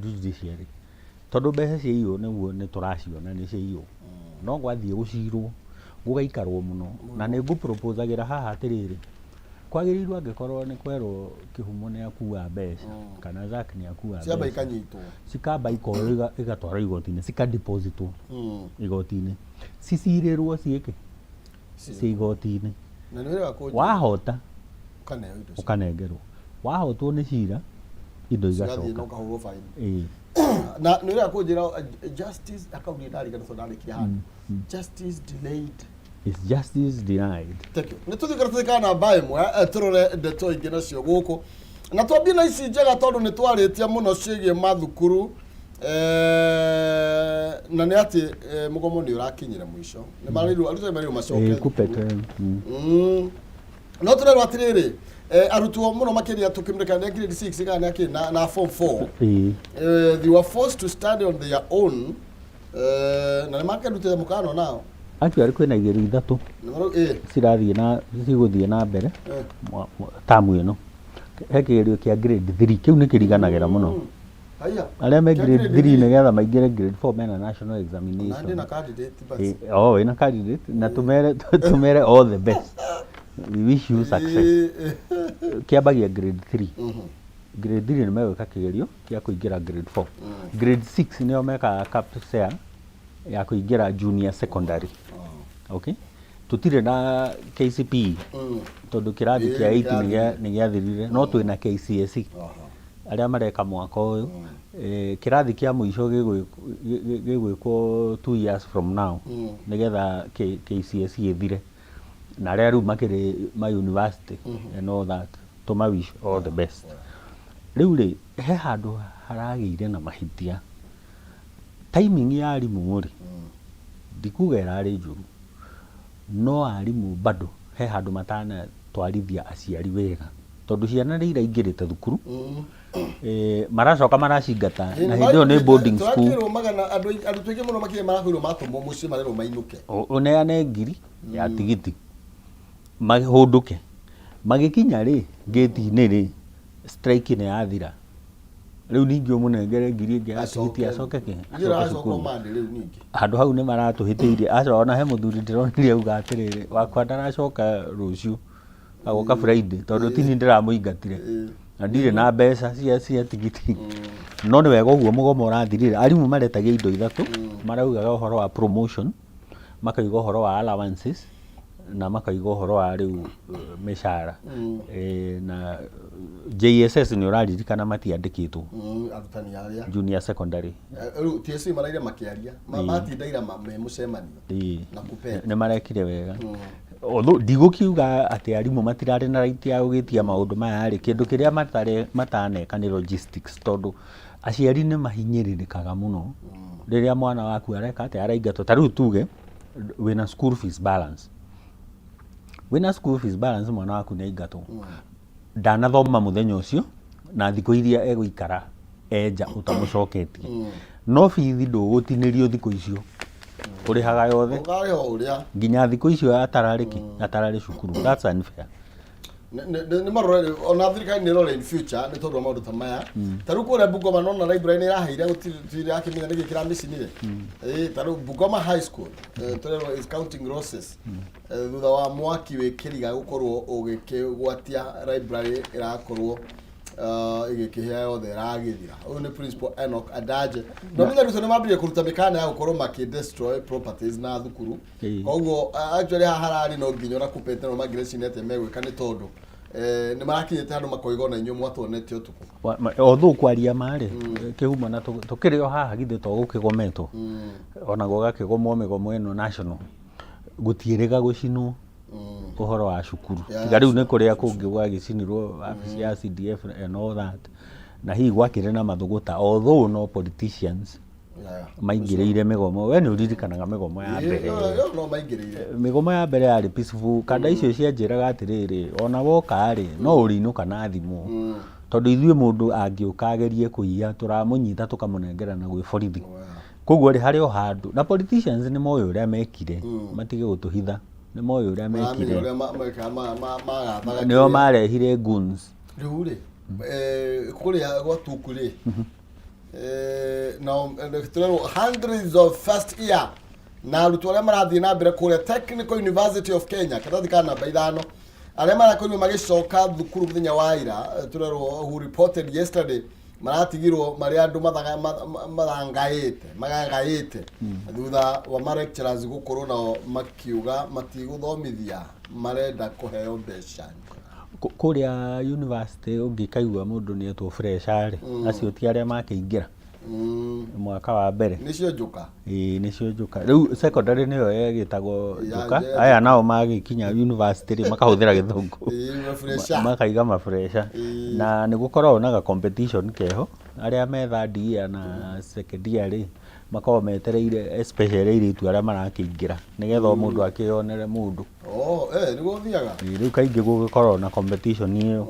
judiciary, tondũ mbeca ciaiywo nĩguo nĩ tũraciona nĩ ciaiywo, no gwathiĩ gũcirwo gũgaikarwo mũno. Na nĩ ngũproposagĩra haha atĩrĩrĩ, kwagĩrĩirwo angĩkorwo nĩ kwerwo Kĩhumo nĩ akua mbeca kana Zack nĩ akua ciamba mbeca, ikanyitwo, cikamba ikoywo igatwarwo igoti-inĩ, cikadepositwo igoti-inĩ, cicirĩrwo ciĩke ci igoti-inĩ. Na nĩ wĩraga kũnjĩra. Wahota ũkaneo indo ũkanengerwo, wahotwo nĩ cira, indo cigathiĩ na igacoka. ũkahũrwo baini. Ĩĩ. Na nĩ wĩraga kũnjĩra justice akaugire ndarigana tondũ ndarĩkia handũ, justice delayed is justice denied. Thank you. Nĩ tũthiĩ karatathi ka namba 1, tũrore ndeto ingĩ nacio gũkũ, na twambie na ici njega tondũ nĩ twarĩtie mũno ciĩgiĩ mathukuru, na nĩ atĩ mũgomo nĩ ũrakinyire mũico, nĩ marĩirwo, arutani marĩirwo macoke Ĩĩ, thukuru. KUPPET. No tũrerwo atĩrĩrĩ, arutwo mũno makĩria tũkĩmũrĩka nĩ grade 6 kana nĩ akĩ na form 4, Ĩĩ. They were forced to study on their own, na nĩ makĩrutĩte mũkano nao. Actually kwĩna igerio 3 Nĩ marau- cirathiĩ na cigũthiĩ na mbere tamu ĩno. He kĩgerio kĩa grade 3, kĩu nĩ kĩriganagĩra mũno. Haya. Arĩa me Kĩa grade grade 3 3. nĩgetha maingĩre grade 4 mena national Na examination. ndĩ na candidate basi. Oh, wĩna candidate, na tũmere all the best, we wish you success. Kĩambagia grade 3. Grade 3 nĩ megwĩka kĩgerio kĩa kũingĩra grade 4. Grade 6 nĩo mekaga KPSEA ya kũingĩra junior secondary. Okay, tũtirĩ na KCPE tondũ kĩrathi kĩa 8 nĩ gĩathirire, no twĩna KCSE arĩa mareka mwaka ũyũ. Kĩrathi kĩa mũico gĩgwĩkwo 2 years from now nĩgetha KCSE ĩthire, na arĩa rĩu makĩrĩ ma university and all that, tũma wish all the best. Rĩu rĩ, he handũ haragĩire na mahĩtia, timing ya arimũ rĩ, ndikuga ĩrarĩ njũru, no arimũ bado he handũ matanatwarithia aciari wega, tondũ ciana nĩ iraingĩrĩte thukuru, maracoka maracingata, na hĩndĩ ĩyo nĩ boarding school. Tũrakĩrwo magana andũ, arutwo aingĩ mũno makĩria marakwĩrwo matũmwo mũciĩ, marerwo mainũke. Ũneane ngiri ya tigiti mahũndũke, magĩkinya rĩ ngĩti-inĩ rĩ, strike nĩ yathira. Rĩu ningĩ ũmũnengere ngiri ĩngĩ ya tigiti acoke kĩ Ningĩ acoke ũracoka cukuru. Monday rĩu ningĩ. Handũ hau nĩ maratũhĩtĩirie. Aca, ona he mũthuri ndĩronire auga atĩrĩrĩ, wakwa ndaracoka rũciũ, agoka Friday, tondũ tini ndĩramũingatire na ndirĩ na mbeca cia tigiti. No nĩ wega ũguo mũgomo ũrathirire. Arimũ maretagia indo ithatũ, maraugaga ũhoro wa promotion, makauga ũhoro wa allowances, na makauga ũhoro wa rĩu mĩcara. Na JSS nĩ ũraririkana matiandĩkĩtwo. Arutani arĩa junior secondary. Rĩu TSC maraire makĩaria. Matinda ira me mũcemanio na KUPPET. Nĩ marekire wega. Although ndigũkiuga atĩ arimũ matirarĩ na right ya gũgĩtia maũndũ maya rĩ, kĩndũ kĩrĩa matarĩ mataneka nĩ logistics, tondũ aciari nĩ mahinyĩrĩrĩkaga mũno rĩrĩa mwana waku areka atĩ araingatwo. Ta rĩu tuge wĩna school fees balance. Wĩna school fees balance, mwana waku nĩ aingatwo, ndanathoma mũthenya ũcio na thikũ iria egũikara enja ũtamũcoketie, no bithi ndũgũtinĩrio thikũ icio, ũrĩhaga yothe. Ũkarĩha o ũrĩa. Nginya thikũ icio atararĩ kĩ, atararĩ cukuru. That's unfair. Nĩ marore ona thirikari nĩ ĩrore in future nĩ tondũ wa maũndũ ta maya. Ta rĩu kũrĩa Bungoma nona library nĩ ĩraheire, gũtirĩ akĩmenya nĩkĩ kĩramĩcinire. Ĩĩ, ta rĩu Bungoma High School, tũrerwo is counting losses thutha wa mwaki wĩ kĩriga gũkorwo ũgĩkĩgwatia library, ĩrakorwo ĩgĩkĩhĩa yothe, ĩragĩthira. Ũyũ nĩ Principal Enoch Adaje. No menya arutwo nĩ mambire kũruta mĩkana ya gũkorwo makĩ destroy properties na thukuru. Koguo actually haha hararĩ no nginya ona kupete no mangĩreciria atĩa megwĩka, nĩ tondũ nĩ marakinyĩte handũ makoiga ona inyuĩ mwatuonete ũtukũ. Although kwaria marĩ kĩhumo na tũkĩrĩ o haha, githĩ to gũkĩgometwo ona gũgakĩgomwo mĩgomo ĩno national, gũtiĩrĩga gũcinwo ũhoro wa cukuru. Tiga rĩu nĩ kũrĩa kũngĩ gwagĩcinirwo wabici ya CDF and all that, na hihi gwakĩrĩ na mathũgũta, although no politicians maingĩrĩire mĩgomo. We nĩ ũririkanaga mĩgomo ya mbere? Ĩyo no maingĩrĩire. Mĩgomo ya mbere yarĩ peaceful. Kanda icio cianjĩraga atĩrĩrĩ, ona woka rĩ, no ũrĩinũka na thimũ, tondũ ithuĩ mũndũ angĩũka agerie kũiya, tũramũnyita tũkamũnengera na gwĩ borithi. Koguo rĩ, harĩ o handũ na politicians nĩ moĩ ũrĩa mekire, matige gũtũhitha, nĩ moĩ ũrĩa maramenya mekire. Ũrĩa magathaga nĩo kĩrĩa. Marehire goons. Rĩu rĩ, kũrĩa gwa tuku rĩ, nao tũrerwo hundreds of first year na arutwo arĩa marathiĩ na mbere kũrĩa Technical University of Kenya, katathi ka namba 5, arĩa marakorirwo magĩcoka thukuru mũthenya wa ira, tũrerwo who reported yesterday, maratigirwo marĩ andũ mathangaĩte magagaĩte thutha wa ma lecturers gũkorwo nao makiuga matigũthomithia, marenda kũheo mbeca. Kũrĩa university ũngĩkaigua mũndũ nĩ etwo fresher rĩ, acio ti arĩa makĩingĩra mwaka wa mbere. Nĩcio njuka. Ĩĩ, nĩcio njuka. Rĩu secondary nĩyo ĩgĩtagwo njuka. Aya Aya nao magĩkinya university rĩ, makahũthĩra gĩthũngũ. Ĩĩ, mafresher. Makaiga mafresher. Na nĩ gũkoragwo na ga competition keho, arĩa me third year na second year rĩ, makoragwo metereire, especially airĩtu arĩa marakĩingĩra, nĩgetha o mũndũ akĩyonere mũndũ. Oh, nĩguo ũthiaga. Ĩĩ, rĩu kaingĩ gũgĩkoragwo na competition ĩyo.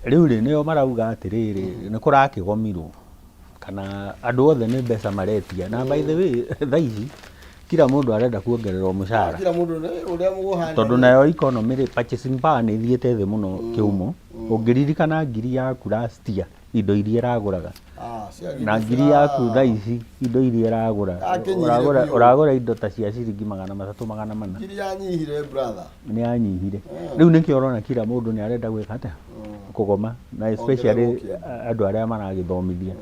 Rĩu rĩ, nĩo marauga atĩrĩrĩ, nĩ kũrakĩgomirwo kana andũ othe nĩ mbeca maretia. Na by the way, thaa ici kila mũndũ arenda kuongererwo mũcara. Kila mũndũ nĩ ũrĩa mũgũhana. Tondũ nayo economy rĩ, purchasing power nĩ ĩthiĩte thĩ mũno. Kĩhumo, ũngĩririkana ngiri yaku last year, indo iria ĩragũraga, na ngiri yaku thaa ici, indo iria ĩragũra, Yakinyire ũragũra biũ. Ũragũra indo ta cia ciringi 300, 400. Ngiri yanyihire, brother. Nĩ yanyihire. Rĩu nĩkĩo ũrona kila mũndũ nĩ arenda gwĩka atĩa, kũgoma, na especially Ongererwo kĩndũ. Andũ arĩa maragĩthomithia.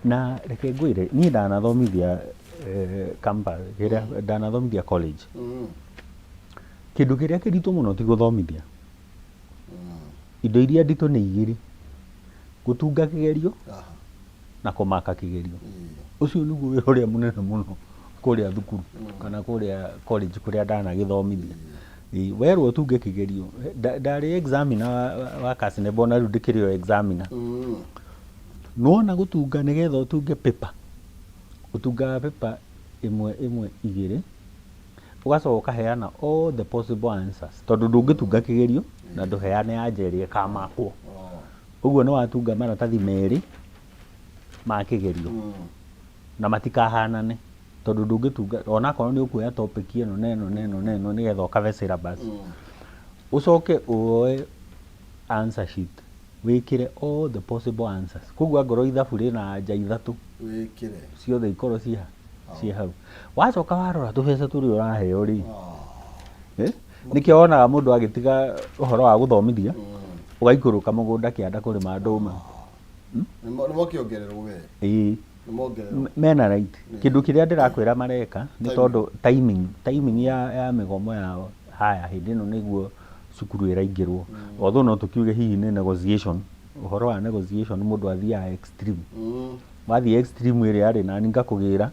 Na reke ngwĩre, niĩ ndanathomithia campus kĩrĩa ndanathomithia college, kĩndũ kĩrĩa kĩritũ mũno ti gũthomithia. Indo iria nditũ nĩ igĩrĩ: gũtunga kĩgerio na kũmaka kĩgerio. Ũcio nĩguo wĩra ũrĩa mũnene mũno kũrĩa thukuru kana kũrĩa college kũrĩa ndanagĩthomithia. Ĩĩ, werwo ũtunge kĩgerio, ndarĩ examiner wa KASNEB, ona rĩu ndĩkĩrĩ o examiner. Nĩwona gũtunga, nĩgetha ũtunge paper, ũtungaga paper ĩmwe ĩmwe igĩrĩ, ũgacoka ũkaheana all the possible answers, tondũ ndũngĩtunga kĩgerio na ndũheane anja ĩrĩa ĩkamakwo. Ũguo nĩ watunga maratathi merĩ ma kĩgerio na matikahanane, tondũ ndũngĩtunga onakorwo nĩ ũkuoya topic ĩno na ĩno na ĩno na ĩno nĩgetha ũkave syllabus. Ũcoke woe answer sheet, wĩkĩre all the possible answers. Koguo angorwo ithabu rĩna anja ithatũ, wĩkĩre ciothe ikorwo ciĩ hau. Wacoka warora tũbeca tũrĩa ũraheo rĩ, nĩkĩo wonaga mũndũ agĩtiga ũhoro wa gũthomithia, ũgaikũrũka mũgũnda kĩanda kũrĩma ndũma. Nĩ mokĩongererwo we. Ĩĩ. Nĩ mongererwo. Mena right. Kĩndũ kĩrĩa ndĩrakwĩra mareka nĩ tondũ timing ya mĩgomo yao haya hĩndĩ ĩno nĩguo cukuru ĩraingĩrwo. Although no tũkiuge hihi nĩ negotiation, ũhoro wa negotiation, mũndũ athiaga extreme. Wathiĩ extreme ĩrĩa rĩ, nani ngakũgĩra. Ah,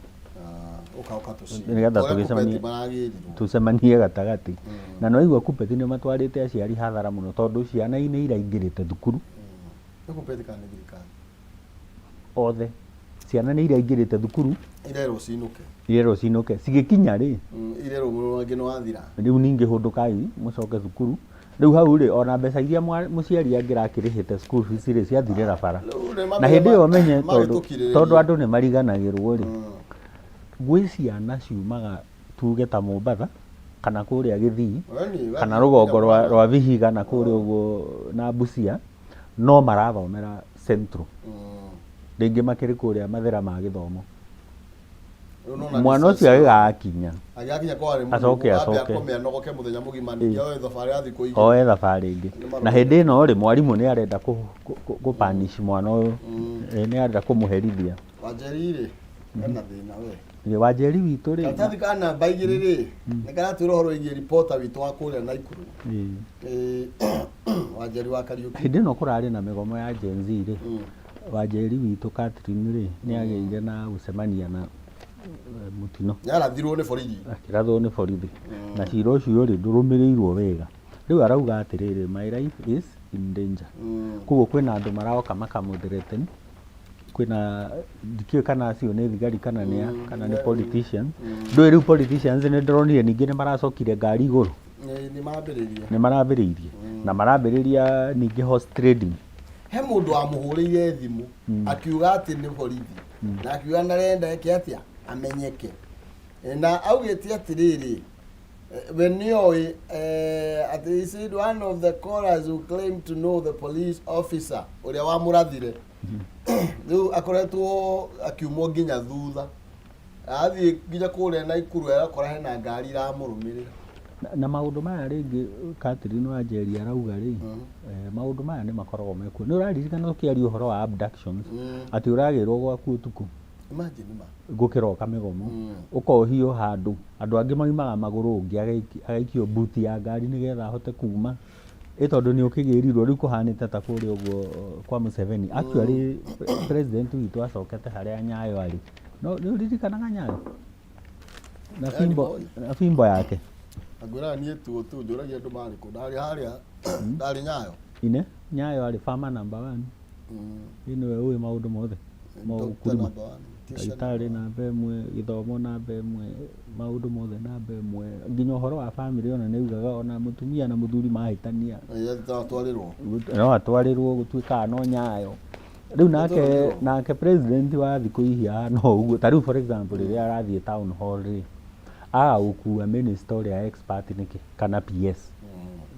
ũka tũci Nĩgetha Ũrĩa tũgĩcemanie. Kuppet maragĩrirwo. Tũcemanie gatagatĩ. Na no igua Kuppet nĩ matwarĩte aciari hathara mũno, tondũ ciana nĩ iraingĩrĩte thukuru. Nĩ Kuppet kana nĩ thirikari? Othe. Ciana nĩ iraingĩrĩte thukuru. Irerwo cinũke. Irerwo cinũke. Cigĩkinya rĩ, Irerwo mũrũ wangĩ nĩ wathira. Rĩu ningĩ hũndũkai mũcoke thukuru. Rĩu hau rĩ, ona mbeca iria mũciari angĩrakĩrĩhĩte school fees rĩ, ciathirĩra bara. Rĩu nĩ Na hĩndĩ ĩyo ũmenye tondũ magĩtũkirĩrĩria. Tondũ andũ nĩ mariganagĩrwo rĩ, gwĩ ciana ciumaga tuge ta Mombatha kana kũrĩa Gĩthii kana rũgongo rwa Vihiga na kũrĩa ũguo na Busia, no marathomera Central. Rĩngĩ makĩrĩ kũrĩa Mathĩra ma gĩthomo. Mwana ũcio agĩgakinya agĩgakinya kwa arĩ Acoke, ambe acoke. akome anogoke mũthenya mũgima, ningĩ oe thabarĩ ya thikũ 2. Oe thabarĩ ĩngĩ. Na hĩndĩ ĩno rĩ, mwarimũ nĩ arenda kũ punish mwana ũyũ. Nĩ arenda kũmũherithia. Wanjeri rĩ, ena thĩna we. Ĩ, Wanjeri witũ rĩ, Karatathi ka namba 2 rĩ, nĩ karatwĩra ũhoro wĩgiĩ reporter witũ wa kũrĩa Naikuru. Wanjeri wa Kariũki. Hĩndĩ ĩno kũrarĩ na mĩgomo ya Gen Z rĩ, Wanjeri witũ Catherine rĩ, nĩ agĩire na gũcemania na mũtino. Nĩarathirwo nĩ borithi. Akĩrathwo nĩ borithi. Na cira ũcio rĩ, ndũrũmĩrĩirwo wega. Rĩu arauga atĩrĩrĩ, "My life is in danger." Koguo kwĩna andũ maroka makamũ threaten. Kwĩna, ndikĩũĩ kana acio nĩ thigari kana nĩ a, kana nĩ politicians. Ndũĩ rĩu politicians nĩ ndĩronire ningĩ nĩ maracokire ngari igũrũ. Nĩ mambĩrĩirie. Nĩ marambĩrĩirie. Na marambĩrĩria ningĩ horse trading. He mũndũ wamũhũrĩire thimũ akiuga atĩ nĩ borithi na akiuga ndarenda eke atĩa amenyeke, na augĩte atĩrĩrĩ, we nĩoĩ atĩ he said one of the callers who claimed to know the police officer ũrĩa wamũrathire rĩu akoretwo akiumwo nginya thutha, athiĩ nginya kũrĩa Naikuru arakora hena ngari iramũrũmĩrĩra. Na maũndũ maya rĩngĩ Catherine Wanjeri arauga rĩ, maũndũ maya nĩ makoragwo mekuo. Nĩ ũraririkana tũkĩaria ũhoro wa abductions, atĩ ũragĩrwo gwaku ũtukũ? Imagine ma. Gũkĩroka mĩgomo, ũkohio handũ, andũ angĩ maumaga magũrũ, ũngĩ agaikio buti ya ngari nĩgetha ahote kuma, ĩ tondũ nĩ ũkĩgĩrirwo. Rĩu kũhanĩte ta kũrĩa ũguo kwa Museveni. Actually president witũ acokete harĩa Nyayo arĩ. No nĩ ũririkanaga Nyayo na fimbo, na fimbo yake? Ngwĩraga niĩ tuo tu njũragia andũ marĩ kũ, ndarĩ harĩa, ndarĩ Nyayo. Ine Nyayo arĩ farmer number one. Ĩ nĩwe ũĩ maũndũ mothe ma Doctor ũkulima. Number one, teacher. Ndagĩtarĩ namba 1, gĩthomo namba 1, maũndũ mothe namba 1, nginya ũhoro wa bamĩrĩ ona nĩ augaga ona mũtumia na mũthuri mahĩtania Atwarĩrwo. No atwarĩrwo, gũtuĩkaga no Nyayo. Rĩu nake Atwarĩrwo. Nake president wa thikũ ici ahana o ũguo. Ta rĩu for example rĩrĩa arathiĩ town hall rĩ, aga gũkua minister ũrĩa expert nĩkĩ, kana PS,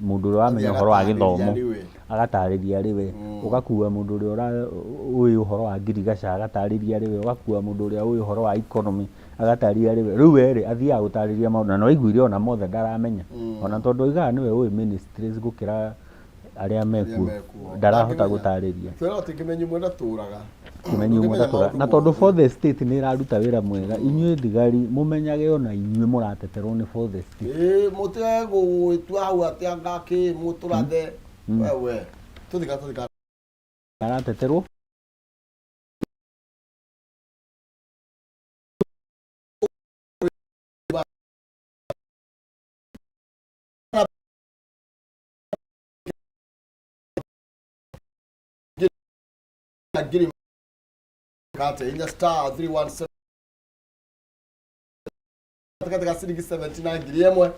mũndũ ũrĩa wamenya ũhoro wa Agatarĩria gĩthomo. arĩ we. Agatarĩria arĩ we. Ũgakua mũndũ ũrĩa ũĩ ũhoro wa ngirigaca agatarĩria arĩ we, ũgakua mũndũ ũrĩa ũĩ ũhoro wa economy agatarĩria arĩ we. Rĩu we rĩ, athiaga gũtarĩria maũndũ na nĩwaiguire ona mothe ndaramenya, ona tondũ oigaga nĩwe ũĩ ministries gũkĩra arĩa mekuo, mekuo. ndarahota Ndangĩmenya. gũtarĩria. Twĩrwo atĩ kĩmenyi mwe ndatũraga. Kĩmenyi ũmwe Ndũngĩmenya ndatũra. maũndũ Na tondũ mothe. fourth estate nĩ ĩraruta wĩra mwega, inyuĩ thigari mũmenyage ona inyuĩ mũrateterwo nĩ fourth estate. Ĩĩ, mũtige gũgĩtua hau atĩ anga kĩ mũtũrathe wewe tũthika tũthika. Arateterwo. Ngiri kate inya star 317 gatagatĩ ga ciringi 70 na 1,000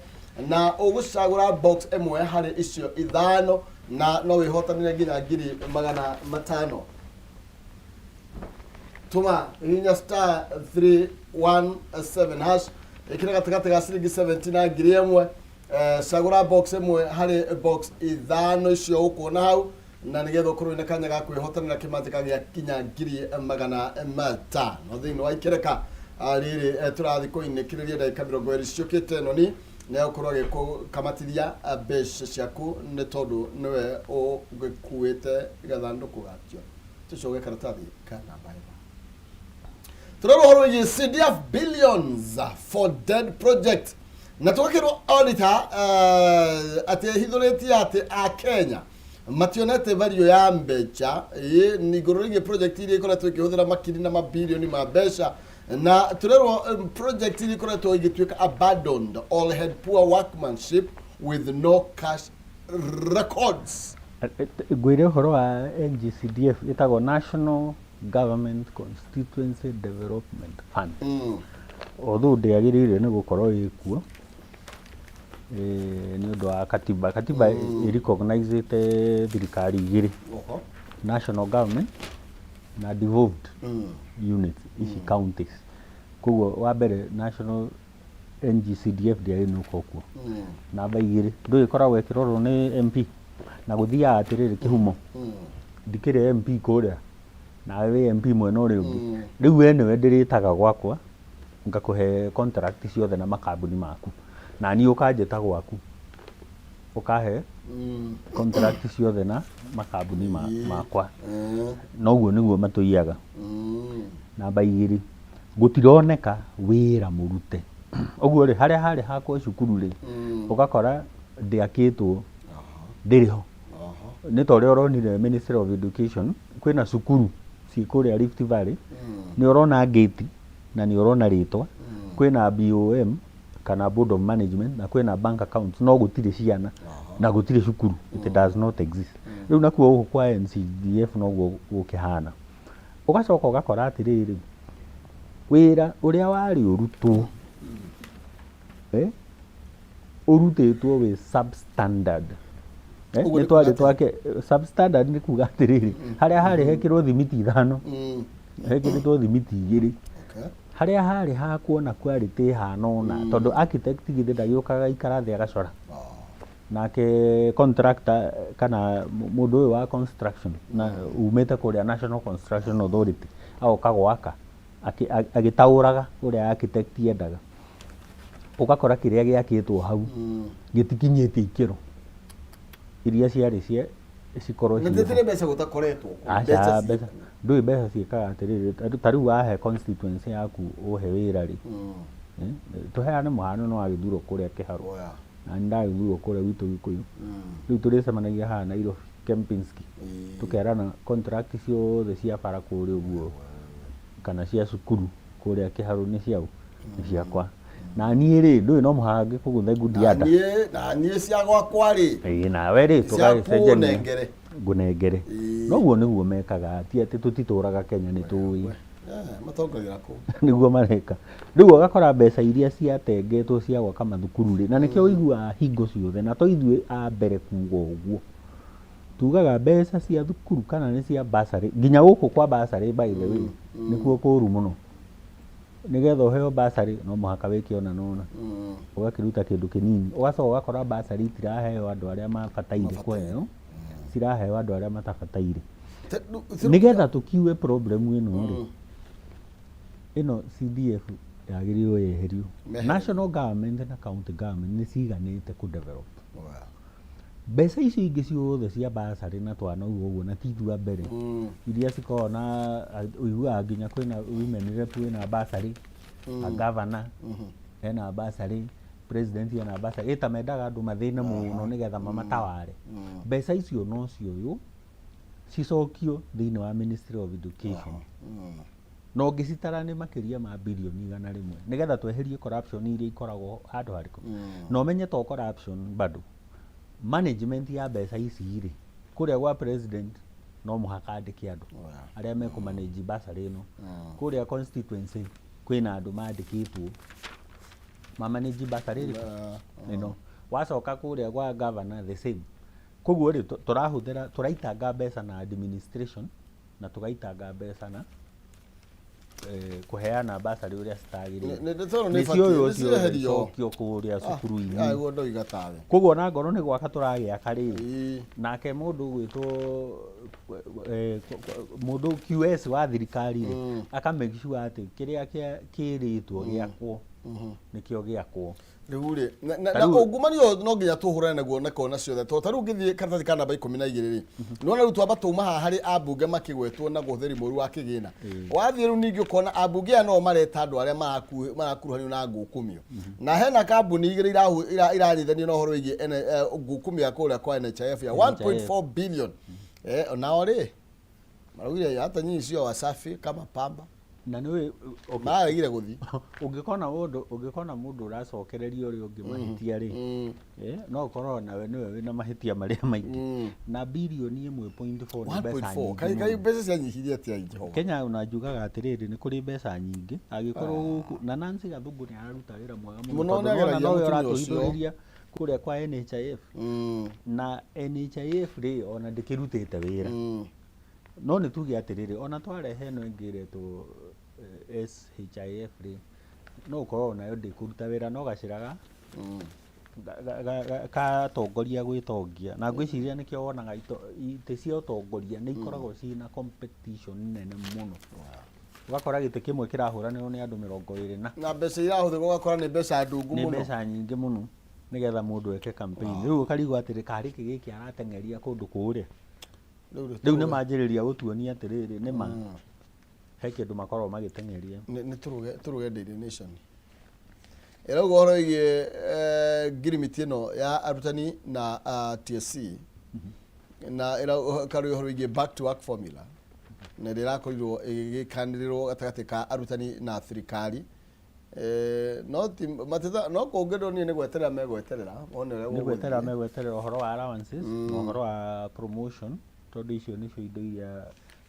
na ũgũcagũra box 1 harĩ icio ithano na no wĩhotanĩre nginya 500,000. Tũma hinya star 317 hash, ĩkĩra gatagatĩ ga ciringi 70 na 1,000, cagũra box 1 harĩ box ithano icio ũkuona hau na nĩgetha ũkorwo wĩna kanya ga kwĩhotanĩra kĩmanjĩka gĩa kinya 500,000 thĩinĩ wa ikereka. Rĩrĩ tũrathiĩ kũinĩkĩrĩria ndagĩka 20 ciũkĩte ĩno ni nĩ egũkorwo agĩkũkamatithia mbeca ciaku nĩ tondũ nĩwe ũgĩkuĩte gathandũkũ gakĩo. Tũcoke karatathi ka namba 1, tũrerwo ũhoro wĩgiĩ CDF billions for dead project na tũgakĩrwo auditor atĩ ĩhithũrĩtie atĩ a Kenya mationete value ya mbeca ĩ nĩ igũrũ rĩgiĩ project iria ikoretwo ikĩhũthĩra makiri na mabilioni ma mbeca, na tũrerwo project iria ikoretwo igĩtuĩka abandoned or had poor workmanship with no cash records. Ngwĩre ũhoro wa NGCDF, ĩtagwo National Government Constituency Development Fund. Although ndĩagĩrĩire nĩ gũkorwo ĩkuo nĩ ũndũ wa katiba. Katiba ĩ recognize thirikari igĩrĩ, national government na devolved units ici counties. Koguo wa mbere, national NGCDF ndĩagĩrĩire nĩ gũkorwo kuo. Namba igĩrĩ, ndũĩ ĩkoragwo ĩkĩrorwo nĩ MP na gũthiaga atĩrĩrĩ, kĩhumo ndikĩrĩ MP kũrĩa nawe wĩ MP mwena ũrĩa ũngĩ. Rĩu we nĩwe ndĩrĩtaga gwakwa ngakũhe contract ciothe na makambuni maku, na niĩ ũkanjĩta gwaku ũkahe contract ciothe na makambuni makwa. Noguo nĩguo matũiyaga. Namba igĩrĩ, gũtironeka wĩra mũrute. Ũguo rĩ, harĩa harĩ hakwo cukuru rĩ, ũgakora ndĩakĩtwo, ndĩrĩ ho. Nĩ ta ũrĩa ũronire Ministry of Education, kwĩna cukuru ciĩ kũrĩa Rift Valley, nĩ ũrona gate na nĩ ũrona rĩtwa, kwĩna BOM kana Board of Management na kwĩna bank accounts, no gũtirĩ ciana na gũtirĩ cukuru, it does not exist. Rĩu nakuo gũkũ kwa NCDF noguo gũkĩhana. Ũgacoka ũgakora atĩrĩrĩ, wĩra ũrĩa warĩ ũrutwo, ũrutĩtwo wĩ substandard. Ũguo Nĩ nĩ twarĩ kuga atĩa? Twake substandard nĩ kuga atĩrĩrĩ, harĩa harĩ hekĩrwo thimiti ithano, hekĩrĩtwo thimiti igĩrĩ. Harĩa harĩ ha kuona quality ĩhana ũna, tondũ architect githĩ ndagĩũkaga aikara thĩ agacora, nake contractor kana mũndũ ũyũ wa construction na umĩte kũrĩa National Construction Authority agoka gwaka agĩtaũraga ũrĩa architect endaga, ũgakora kĩrĩa gĩakĩtwo hau gĩtikinyĩtie ikĩro iria ciarĩ cia cikorwo Na ciĩ ho. tĩtĩrĩ mbeca gũtakoretwo kuo. Aca, Mbeca mbeca ndũĩ mbeca ciĩkaga atĩrĩrĩ, ta rĩu wahe constituency yaku ũhe wĩra rĩ, tũheane mũhano, no wagĩthurwo kũrĩa Kĩharũ na nĩ ndagĩthurwo kũrĩa gwitũ Gĩkũyũ, rĩu tũrĩcemanagia haha Nairobi Kempinski, tũkerana contract ciothe cia bara kũrĩa ũguo kana cia cukuru kũrĩa Kĩharũ nĩ ciaũ? Nĩ ciakwa. Na niĩ rĩ, ndũĩ no mũhaka ngĩkũgũthe ngudianda. Na niĩ cia gwakwa rĩ, Ĩĩ, nawe rĩ, ciaku tũgagĩcenjania. Ũnengere. Ngũnengere. Noguo nĩguo mekaga, ti atĩ tũtitũraga Kenya, nĩ tũĩ. Matongagĩra kũu. Nĩguo mareka. Rĩu ũgakora mbeca iria ciatengetwo cia gwaka mathukuru rĩ, na nĩkĩo ũiguaga hingo ciothe, na to ithuĩ a mbere kuga ũguo, tugaga mbeca cia thukuru kana nĩ cia bursary, nginya gũkũ kwa bursary, by the way, nĩkuo kũru mũno. Nĩgetha ũheo bursary no mũhaka wĩke ũna na ũna, ũgakĩruta kĩndũ kĩnini, ũgacoka ũgakora bursary itiraheo andũ arĩa mabataire kũheo, ciraheo andũ arĩa matabataire. Nĩgetha tũkiue problem ĩno rĩ, ĩno CDF yagĩrĩirwo yeherio. Meherio. National government na county government nĩ ciganĩte kũ develop mbeca icio ingĩ ciothe cia bursary na twana ũguo ũguo, na ti ithuĩ a mbere, iria cikoragwo na ũiguaga nginya kwĩna women rep wĩna bursary, a governor ena bursary, president ena bursary, ĩta mendaga andũ mathĩne mũno nĩgetha mamataware. Mbeca icio no cioywo cicokio thĩinĩ wa Ministry of Education, na ũngĩcitara nĩ makĩria ma birioni 100, nĩgetha tweherie corruption iria ikoragwo handũ harĩkũ. Na ũmenye to corruption, bado management ya mbeca ici rĩ, kũrĩa gwa president no mũhaka andĩke andũ arĩa mekũmanage bursary ĩno, kũrĩa constituency kwĩna andũ mandĩkĩtwo mamanage bursary ĩrĩkũ ĩno, wacoka kũrĩa gwa governor the same. Koguo rĩ, tũrahũthĩra, tũraitanga mbeca na administration na tũgaitanga mbeca na kũheana bursary ũrĩa citagĩrĩire. Nĩ tondũ nĩ Nĩ cioywo ibatiĩ, nĩ ciothe cieherio. icokio kũrĩa cukuru-inĩ. Aguo ndoiga tawe. Koguo ona ngorwo nĩ gwaka tũragĩaka rĩ, nake mũndũ ũgwĩtwo mũndũ QS wa thirikari rĩ, aka make sure atĩ kĩrĩa kĩrĩtwo gĩakwo nĩkĩo gĩakwo. Rĩu rĩ, Ta na ungumania ũyũ no nginya tũhũrane naguo na kona ciothe, tondũ ta rĩu ũngĩthiĩ karatathi ka namba 12 rĩ, nĩwona rĩu twamba tuma haha harĩ ambunge makĩgwetwo na ũhũthĩri mũru wa kĩgĩna. Wathiĩ rĩu ningĩ ũkona ambunge aya no mareta andũ arĩa marakuruhanio na ngukumio, na hena kambuni igĩrĩ iranyitithanio na ũhoro wĩgiĩ ngukumio ya kũrĩa kwa NHIF ya 1.4 billion. Nao rĩ, maraugire hata nyinyi sio wasafi kama pamba. Na nĩ okay. Maregire gũthiĩ. Ũngĩkona mũndũ ũracokereria ũrĩa ũngĩ mahĩtia rĩ, no ũkorwo nawe nĩwe wĩna mahĩtia marĩa maingĩ. Na birioni 1.4 nĩ mbeca 1.4 nyingĩ kai kai mũno. Mbeca cianyihirie atĩa, Jehova? Kenya ona njugaga atĩrĩrĩ, nĩ kũrĩ mbeca nyingĩ angĩkorwo gũkũ na Nancy Gathungu nĩ araruta wĩra mwega mũno, Mũno, tondũ nĩwona nĩageragia nowe mũtumia ũcio. ũratũhithũrĩria kũrĩa kwa NHIF. Na NHIF rĩ, ona ndĩkĩrutĩte wĩra. No nĩ tuge atĩrĩrĩ, ona twarehe ĩno ĩngĩ ĩretwo SHIF rĩ, no ũkorwo nayo ndĩkũruta wĩra, no gacĩra ga katongoria gwĩtongia, na ngwĩciria nĩkĩo wonaga itĩ cia ũtongoria nĩ ikoragwo ciĩna competition nene mũno, ũgakora gĩtĩ kĩmwe kĩrahũranĩrwo nĩ andũ 20 na Na mbeca irahũthĩrwo ũgakora nĩ mbeca ndungu nĩ mũno. Mbeca nyingĩ mũno nĩgetha mũndũ eke campaign. Rĩu ũkarigwo atĩrĩ, karĩ kĩ gĩkĩ arateng'eria kũndũ kũrĩa? Rĩu Rĩu nĩ manjĩrĩria gũtuonia atĩrĩrĩ, nĩma he kĩndũ makoragwo magĩteng'eria. Nĩ tũrũge Daily Nation ĩrauga ũhoro wĩgiĩ ngirimiti ĩno ya arutani na TSC, na ĩrauga ũhoro wĩgiĩ back to work formula, na ĩrĩa ĩrakorirwo ĩgĩkanĩrĩrwo gatagatĩ ka arutani na thirikari. No ti mateta no kũngĩ ndonire nĩ gweterera megweterera mone ũrĩa Nĩ gweterera gũgũthiĩ. Megweterera ũhoro wa allowances na ũhoro wa promotion, tondũ icio nĩcio indo iria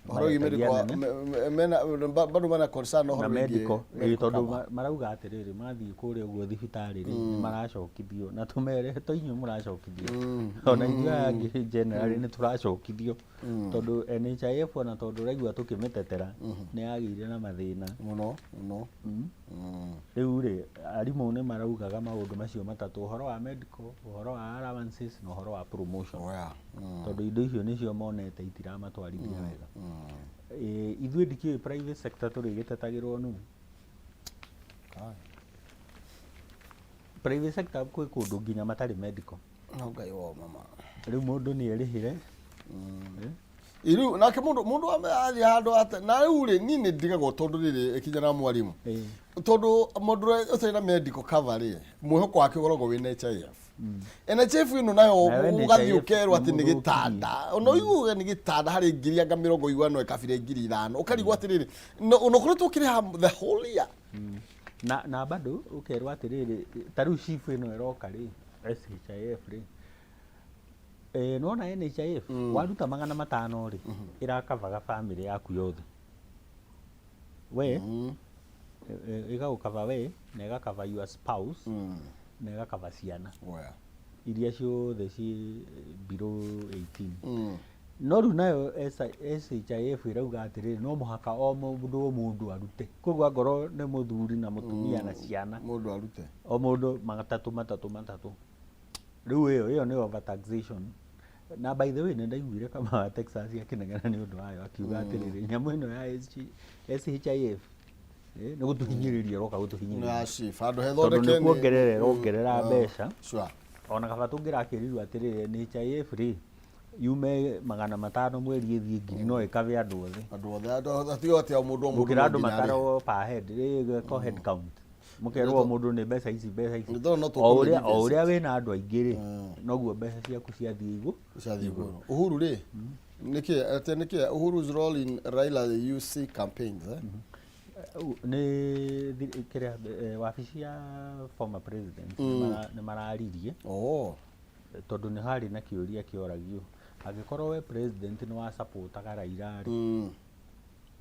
Ũhoro wĩgiĩ maretagia medical nene. Mena bado mena concern ũhoro Na wĩgiĩ medical, ĩ, medical tondũ cover. marauga atĩrĩrĩ, mathiĩ kũrĩa ũguo thibitarĩ rĩ, nĩ maracokithio, na tũmere to inyuĩ mũracokithio, ona ithuĩ aya angĩ generally nĩ tũracokithio, tondũ NHIF, ona tondũ ũraigua tũkĩmĩtetera, nĩ yagĩire na mathĩna Mũno mũno. Rĩu rĩ, arimũ nĩ maraugaga maũndũ macio matatũ: ũhoro wa medical, ũhoro wa allowances na ũhoro wa promotion, Oh, yeah. Tondũ indo icio nĩcio monete itiramatwarithia wega. Ithuĩ ndikĩũĩ private sector tũrĩgĩtetagĩrwo nũ. Kai. Private sector kwĩ kũndũ nginya matarĩ medical. No Ngai wao mama. Rĩu mũndũ nĩ erĩhĩre. Rĩu nake mũndũ athiĩ handũ ate na rĩu rĩ, niĩ nĩ ndigagwo tondũ rĩrĩ ĩkinya na mwarimũ, tondũ mũndũ ũrĩa ũtarĩ na medical cover rĩ, mwĩhoko wake ũkoragwo wĩ NHIF. NHIF ĩno nayo Nayo ũgathiĩ NHIF ũkerwo atĩ nĩ nĩ gĩtanda, ona ũiguge nĩ gĩtanda harĩ ngiri anga mĩrongo iguano ĩkabire 5,000, ũkarigwo atĩrĩrĩ, ona ũkoretwo ũkĩrĩha the whole year. Na bado ũkerwo atĩrĩrĩ, ta rĩu SHIF ĩno ĩroka rĩ, SHIF rĩ, nĩwona NHIF waruta 500 rĩ, ĩrakavaga family yaku yothe, we ĩgagũkava we, na ĩgakava your spouse, na ĩgakava ciana iria ciothe ciĩ below 18. No rĩu nayo SHIF ĩrauga atĩrĩrĩ, no mũhaka o mũndũ o mũndũ arute, koguo angorwo nĩ mũthuri na mũtumia na ciana, mũndũ arute. O mũndũ matatũ matatũ matatũ. Rĩu ĩyo nĩ overtaxation. Na by the way, nĩ ndaiguire kama wa Texas akĩnegena nĩ ũndũ wayo, akiuga atĩrĩrĩ, nyamũ ĩno ya SHIF nĩ gũtũhinyĩrĩria ĩroka gũtũhinyĩrĩria. Na SHIF handũ Tondũ hethondeke nĩ kuongerera ĩrongerera mbeca. Ona kaba tũngĩrakĩrirwo atĩrĩrĩ, NHIF rĩ, yume 500 mweri ĩthiĩ 1,000, no ĩkabe andũ othe. Andũ othe, andũ atigo atĩ o mũndũ o mũndũ Gũkĩra no andũ nginya arĩhe. matarwo per head rĩ, gĩko head count, mũkerwo o mũndũ nĩ mbeca ici, mbeca ici. Nĩ no O ũrĩa o tũkũmĩ ũrĩa wĩna andũ aingĩ rĩ, noguo mbeca ciaku ciathiĩ igũ Ciathiĩ igũrũ. Uhuru rĩ, nĩkĩ atĩ nĩkĩ Uhuru's role in Raila UC campaigns, eh? Nĩ kĩrĩa wabici ya former president nĩ mararirie, tondũ nĩ harĩ na kĩũria kĩoragio, angĩkorwo we president nĩ wasupportaga Raila rĩ,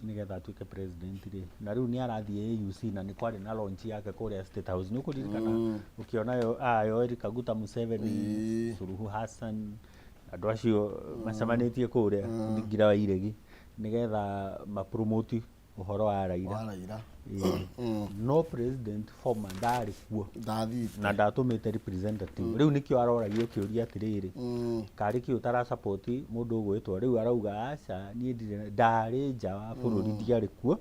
nĩgetha atuĩke president rĩ, na rĩu nĩ arathiĩ AUC, na nĩ kwarĩ na launch yake kũrĩa State House, nĩ ũkũririkana ũkĩona yo Yoweri Kaguta Museveni, Suluhu Hassan, andũ acio macemanĩtie kũrĩa thingira wa iregi nĩgetha mapromote ũhoro wa Raila. Wa Raila. Ĩĩ. No president former ndarĩ kuo Ndathiĩte. Na ndatũmĩte representative. Rĩu nĩkĩo aroragio kĩũria atĩrĩrĩ, karĩ kĩ ũtara support mũndũ ũgwĩtwo? Rĩu arauga, aca, niĩ ndirĩ, ndarĩ nja wa bũrũri, ndiarĩ kuo,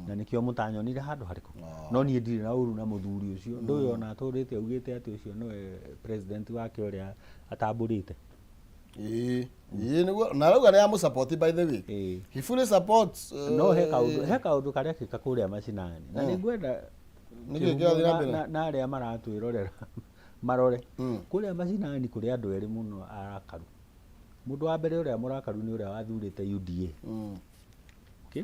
na nĩkĩo mũtanyonire handũ harĩkũ, no niĩ ndirĩ na ũru na mũthuri ũcio. Ndũĩ ona atũrĩte augĩte atĩ ũcio nĩwe president wake ũrĩa atambũrĩte. Ĩĩ, nĩguo na arauga nĩ amũsupport, by the way. He fully supports. No he kaũndũ karekĩka kũrĩa macinani, na nĩ ngwenda Nĩkĩ kĩrathiĩ na na, mbere? na arĩa maratwĩrorera marore kũrĩa macinani, kũrĩ andũ erĩ mũno arakaru. Mũndũ wa mbere ũrĩa mũrakaru nĩ ũrĩa wathurĩte UDA. Okay?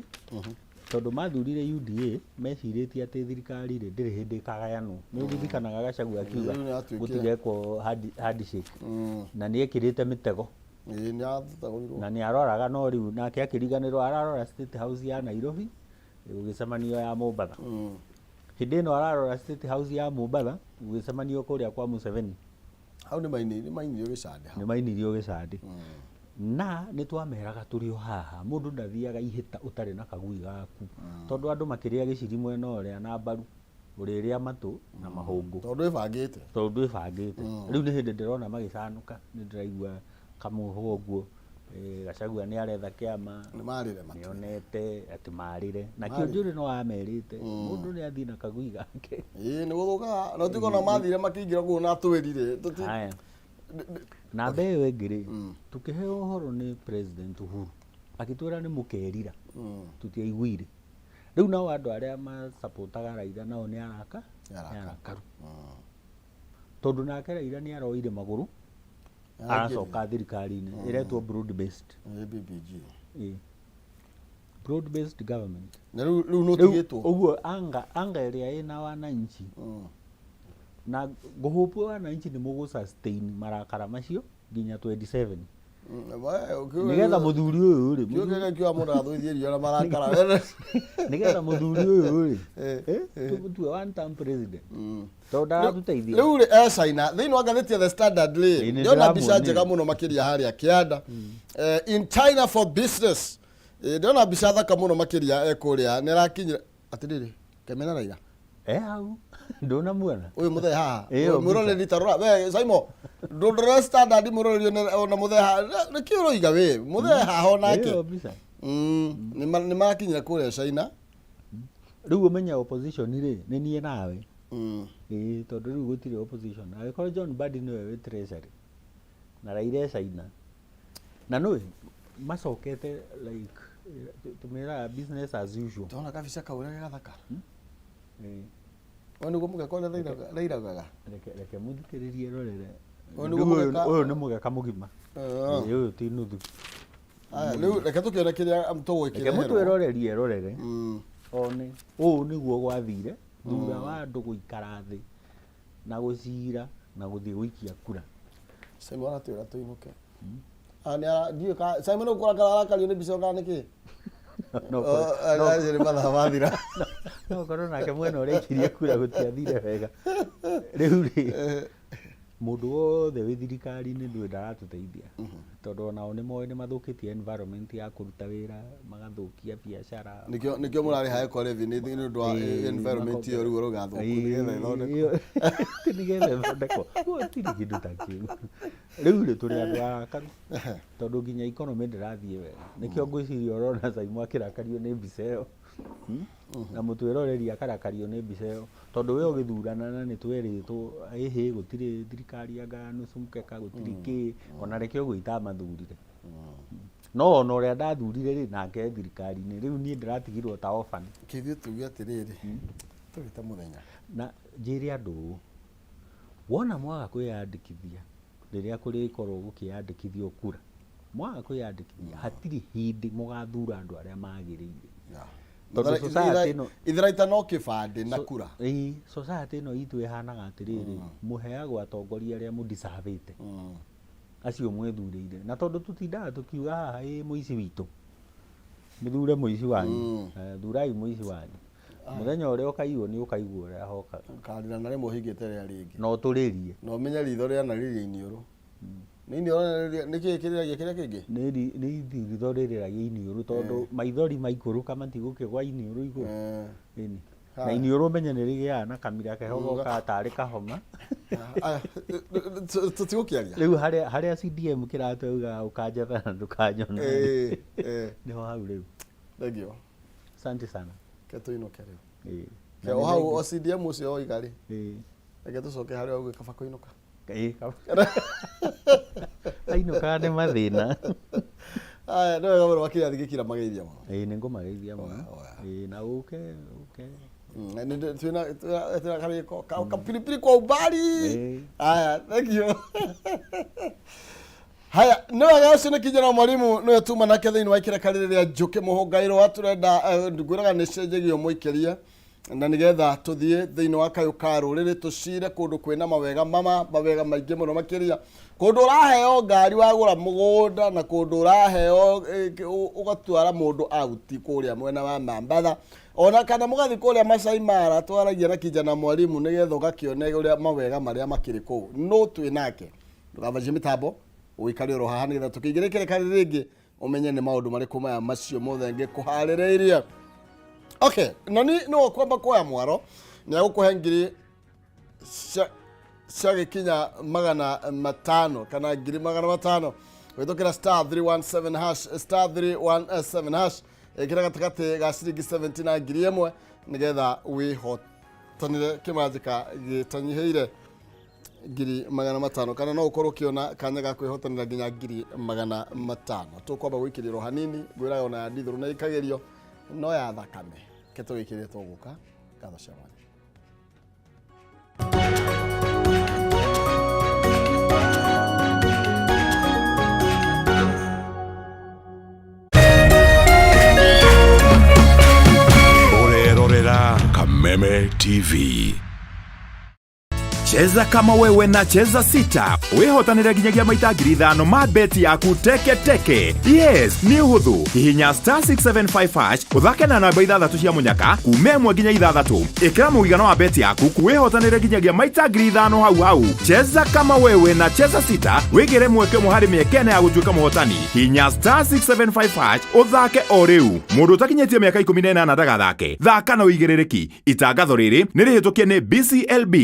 Tondũ mathurire UDA mecirĩtie atĩ thirikari rĩ ndĩrĩ hĩndĩ ĩkagayanwo. Nĩ ũririkanaga Gachagua akiuga Rĩu nĩyatuĩkire. gũtigekwo handshake na nĩ ekĩrĩte mĩtego. Ĩĩ nĩ athutagũrirwo. Na nĩ aroraga no rĩu nake akĩriganĩrwo ararora State House ya Nairobi gũgĩcemanio ya Mombatha. Hĩndĩ ĩno ararora State House ya Mombatha gũgĩcemanio kũrĩa kwa Museveni. Hau nĩ maini nĩ mainirio gĩcandĩ hau. Nĩ mainirio gĩcandĩ. Na nĩ twameraga tũrĩ o haha mũndũ ndathiaga ihĩta ũtarĩ na kagui gaku. Tondũ andũ makĩrĩa gĩciri mwena ũrĩa na mbaru ũrĩrĩa matũ na mahũngũ. Tondũ ĩbangĩte. Tondũ ĩbangĩte. Rĩu nĩ hĩndĩ ndĩrona magĩcanũka nĩ ndĩraigua kamũhũ ũguo Gachagua nĩ aretha kĩama. Nĩ marĩre matũ. Nĩonete atĩ marĩre. Na kĩo Njũrĩ no amerĩte mũndũ nĩ athiĩ na kagui gake. Ĩĩ nĩ gũthũkaga. No tiga ona mathire makĩingĩra kũu na twĩrire. Haya. Namba ĩyo ĩngĩ rĩ, tũkĩheo ũhoro nĩ President Uhuru agĩtwĩra nĩ mũkerira, tũtiaiguire. Rĩu nao andũ arĩa macapotaga Raila nao nĩ araka, Nĩ arakaru. nĩ arakaru. Tondũ nake Raila nĩ aroire magũrũ aracoka thirikari-inĩ ĩretwo broad based. Nĩ BBG. Ĩĩ. Broad based government. Na rĩu rĩu Rĩu nũtigĩtwo. ũguo anga anga ĩrĩa ĩna wananchi na ngũhũpwo wananchi nĩ mũgũ sustain marakara macio nginya 27 nĩgetha mũthuri ũyũ rĩ Kiugo kĩrĩa kiuga mũndũ athũithie irio na marakara. nĩgetha mũthuri ũyũ rĩ tũmũtue one term president tondũ ndaratũteithia. Rĩu rĩ e China thĩinĩ wa ngathĩti ya The Standard rĩ Ĩĩ, nĩ ndĩrona mbica ndĩramuonire. njega mũno makĩria harĩa kĩanda. In China for business. Ndĩrona mbica thaka mũno makĩria e kũrĩa nĩ arakinyire atĩrĩrĩ kemena Raila. E hau ndũnamuona. Ũyũ mũthee haha. Ĩyo mbica. Mwĩroreri ta rora we Simon ndũndore Standard mwĩroreri ona mũthee haha nĩkĩ ũroiga we mũthee haha onake. Ĩyo mbica. Nĩ marakinyire kũrĩa China. Rĩu ũmenye opposition rĩ nĩ niĩ nawe. Ĩĩ tondũ rĩu gũtirĩ opposition. Angĩkorwo John Mbadi nĩwe wĩ treasury na Raila e China na nũĩ macokete like tũmĩraga business as usual. Ndona kabica kau ũrĩa gathaka. Ĩĩ. Ũyũ nĩguo mũgeka ũrĩa Raila augaga. Reke reke mũthikĩrĩrie rorere. Ũyũ nĩguo Rĩu ũyũ mũgeka- ũyũ nĩ mũgeka mũgima. Ĩĩ, ũyũ ti nuthu. Aya, rĩu reke tũkĩone kĩrĩa Reke tũgwĩkĩreherwo. mũtwĩrorerie rorere. One ũũ nĩguo gwathire thutha wa andũ gũikara thĩ na gũcira na gũthiĩ gũikia kura. Simon aratwĩra tũinũke. Ah, nĩ ara- ndiũĩ ka- Simon ũkũrakara arakario nĩ mbica kana nĩkĩ? No Oh, ũkorwo- no- acio nĩ mathaa mathira. no ũkorwo nake mwena ũrĩa aikirie kura gũtiathire wega. Rĩu rĩ mũndũ wothe wĩ thirikari-inĩ ndũĩ ndaratũteithia tondũ onao nĩ moĩ nĩ mathũkĩtie environment ya kũruta wĩra magathũkia biacara. Nĩkĩo nĩkĩo mũrarĩha eco levy nĩ nĩ ũndũ wa environment ĩyo rĩu ĩrauga thũku nĩgetha ĩthondekwo. Nĩgetha ĩthondekwo. Gũtirĩ kĩndũ ta kĩu. Rĩu rĩ tũrĩ andũ arakaru tondũ nginya economy ndĩrathiĩ wega. Nĩkĩo ngwĩciria ũrona Saimo akĩrakario nĩ mbica ĩyo. Na mũtwĩroreri akarakario nĩ mbica ĩyo tondũ we ũgĩthurana na nĩ twerĩtwo ĩhĩ gũtirĩ thirikari anga nusu mkeka gũtirĩ kĩ ona reke ũguo itamathurire. No ona ũrĩa ndathurire rĩ nake thirikari-inĩ rĩu niĩ ndĩratigirwo ta orphan. Kĩthuĩ tuge atĩrĩrĩ tũgĩte mũthenya. Na njĩre andũ ũũ wona mwaga kwĩyandĩkithia rĩrĩa kũrĩkorwo gũkĩyandĩkithio kura mwaga kwĩyandĩkithia hatirĩ hĩndĩ mũgathura andũ arĩa magĩrĩire. Tondũ society ĩno Itharaita no kĩbandĩ na kura. Ĩĩ, society ĩno itũ ĩhanaga atĩrĩrĩ mũheagwo atongoria arĩa mũdecavĩte acio mwĩthurĩire na tondũ tũtindaga tũkiuga haha ĩ mũici witũ mũthure mũici wanyu. Thurai mũici wanyu mũthenya ũrĩa ũkaiywo nĩ ũkaigua ũrĩa hokaga. Ũkarĩra na rĩmwe ũhingĩte rĩrĩa rĩngĩ. Na ũtũrĩrie. Na ũmenye ritho rĩanarĩria iniũrũ. Nĩ iniũrũ nĩ kĩĩ kĩrĩragia kĩrĩa kĩngĩ? Nĩ ritho rĩrĩragia iniũrũ tondũ maithori maikũrũka matigũkĩgwa iniũrũ igũrũ. Ĩni. Na iniũrũ ũmenye nĩ rĩgĩaga na kamira keho gokaga tarĩ kahoma. Tũtigũkĩaria. Rĩu harĩa harĩa CDM kĩratũ augaga ũkanjetha na ndũkanyona. Nĩho hau rĩu. Thank you. Asante sana. Ke tũinũke rĩu. Ĩĩ. Ke o hau o CDM ũcio woiga rĩ. Ĩĩ. Reke tũcoke harĩa ũguo kaba kũinũka. Ĩĩ. Ainũkaga nĩ mathĩna. Aya, nĩ wega mũno makĩria thigĩkira mageithia mũno. Ĩĩ nĩ ngũmageithia mũno. Oya. Ĩĩ na ũke ũke. Twĩna twĩna karĩko kapilipili kwa umbali. Ĩĩ. Aya, thank you. Haya, nĩ wega, ũcio nĩ kijana mwarimu, nĩwe tuma nake thĩinĩ wa ikĩreka rĩrĩ rĩa njũkĩ mũhũngairwo wa tũrenda. Ngwĩraga nĩ cenjagio mũikĩrie na nĩgetha tũthiĩ thĩinĩ wa kayũ ka rũrĩrĩ, tũcire kũndũ kwĩna mawega, mama mawega maingĩ mũno makĩria, kũndũ ũraheo ngari wagũra mũgũnda, na kũndũ ũraheo ũgatwara mũndũ auti kũrĩa mwena wa Mambatha, ona kana mũgathiĩ kũrĩa Masai Mara. Twaragia na kijana mwarimu nĩgetha ũgakĩone ũrĩa mawega marĩa makĩrĩ kũu. No twĩ nake, ndũkabacie mĩtambo, ũikare oro haha nĩgetha tũkĩingĩra ikĩreka rĩngĩ, ũmenye nĩ maũndũ marĩkũ maya macio mothe ngĩkũharĩrĩirie. Okay, noni no kwamba kuoya mwaro nĩ agũkũhe ngiri cia gĩkinya 500 kana 500,000 gwĩtũkĩra *317 hash, *317 hash. Ĩkĩra gatagatĩ ga ciringi 70 na 1000 nĩgetha wĩhotanĩre kĩmanjĩka gĩtanyihĩire 500,000, kana no ũkorwo ũkĩona kanya ga kwĩhotanĩra nginya 500,000. Tũkwamba gwĩkĩrĩrwo hanini, ngwĩraga ona ya ndithũrũ nĩ ĩkagĩrio no ya thakame. Ke tũgĩkĩrĩre, tũgũka. Ngatho cia mwanya. Ũrerorera Kameme TV. Cheza kama wewe na Cheza Sita, wĩhotanĩre nginyagia maita 5,000 ma beti yaku teke teke. Yes, nĩ ũhũthũ. Hihinya *675 hash, ũthake na namba ithathatũ cia mũnyaka kuma 1 nginya 6. Ĩkĩra mũigana wa beti yaku, wĩhotanĩre nginyagia maita 5,000 hau hau. Cheza kama wewe na Cheza Sita, wĩgĩre mweke ũmwe harĩ mĩeke 4 ya gũtuĩka mũhotani. Hihinya *675 hash ũthake o rĩu. Mũndũ ũtakinyĩtie mĩaka 18 ndagathake. Thaka na ũigĩrĩrĩki. Itangatho rĩrĩ nĩ rĩhĩtũkie nĩ BCLB.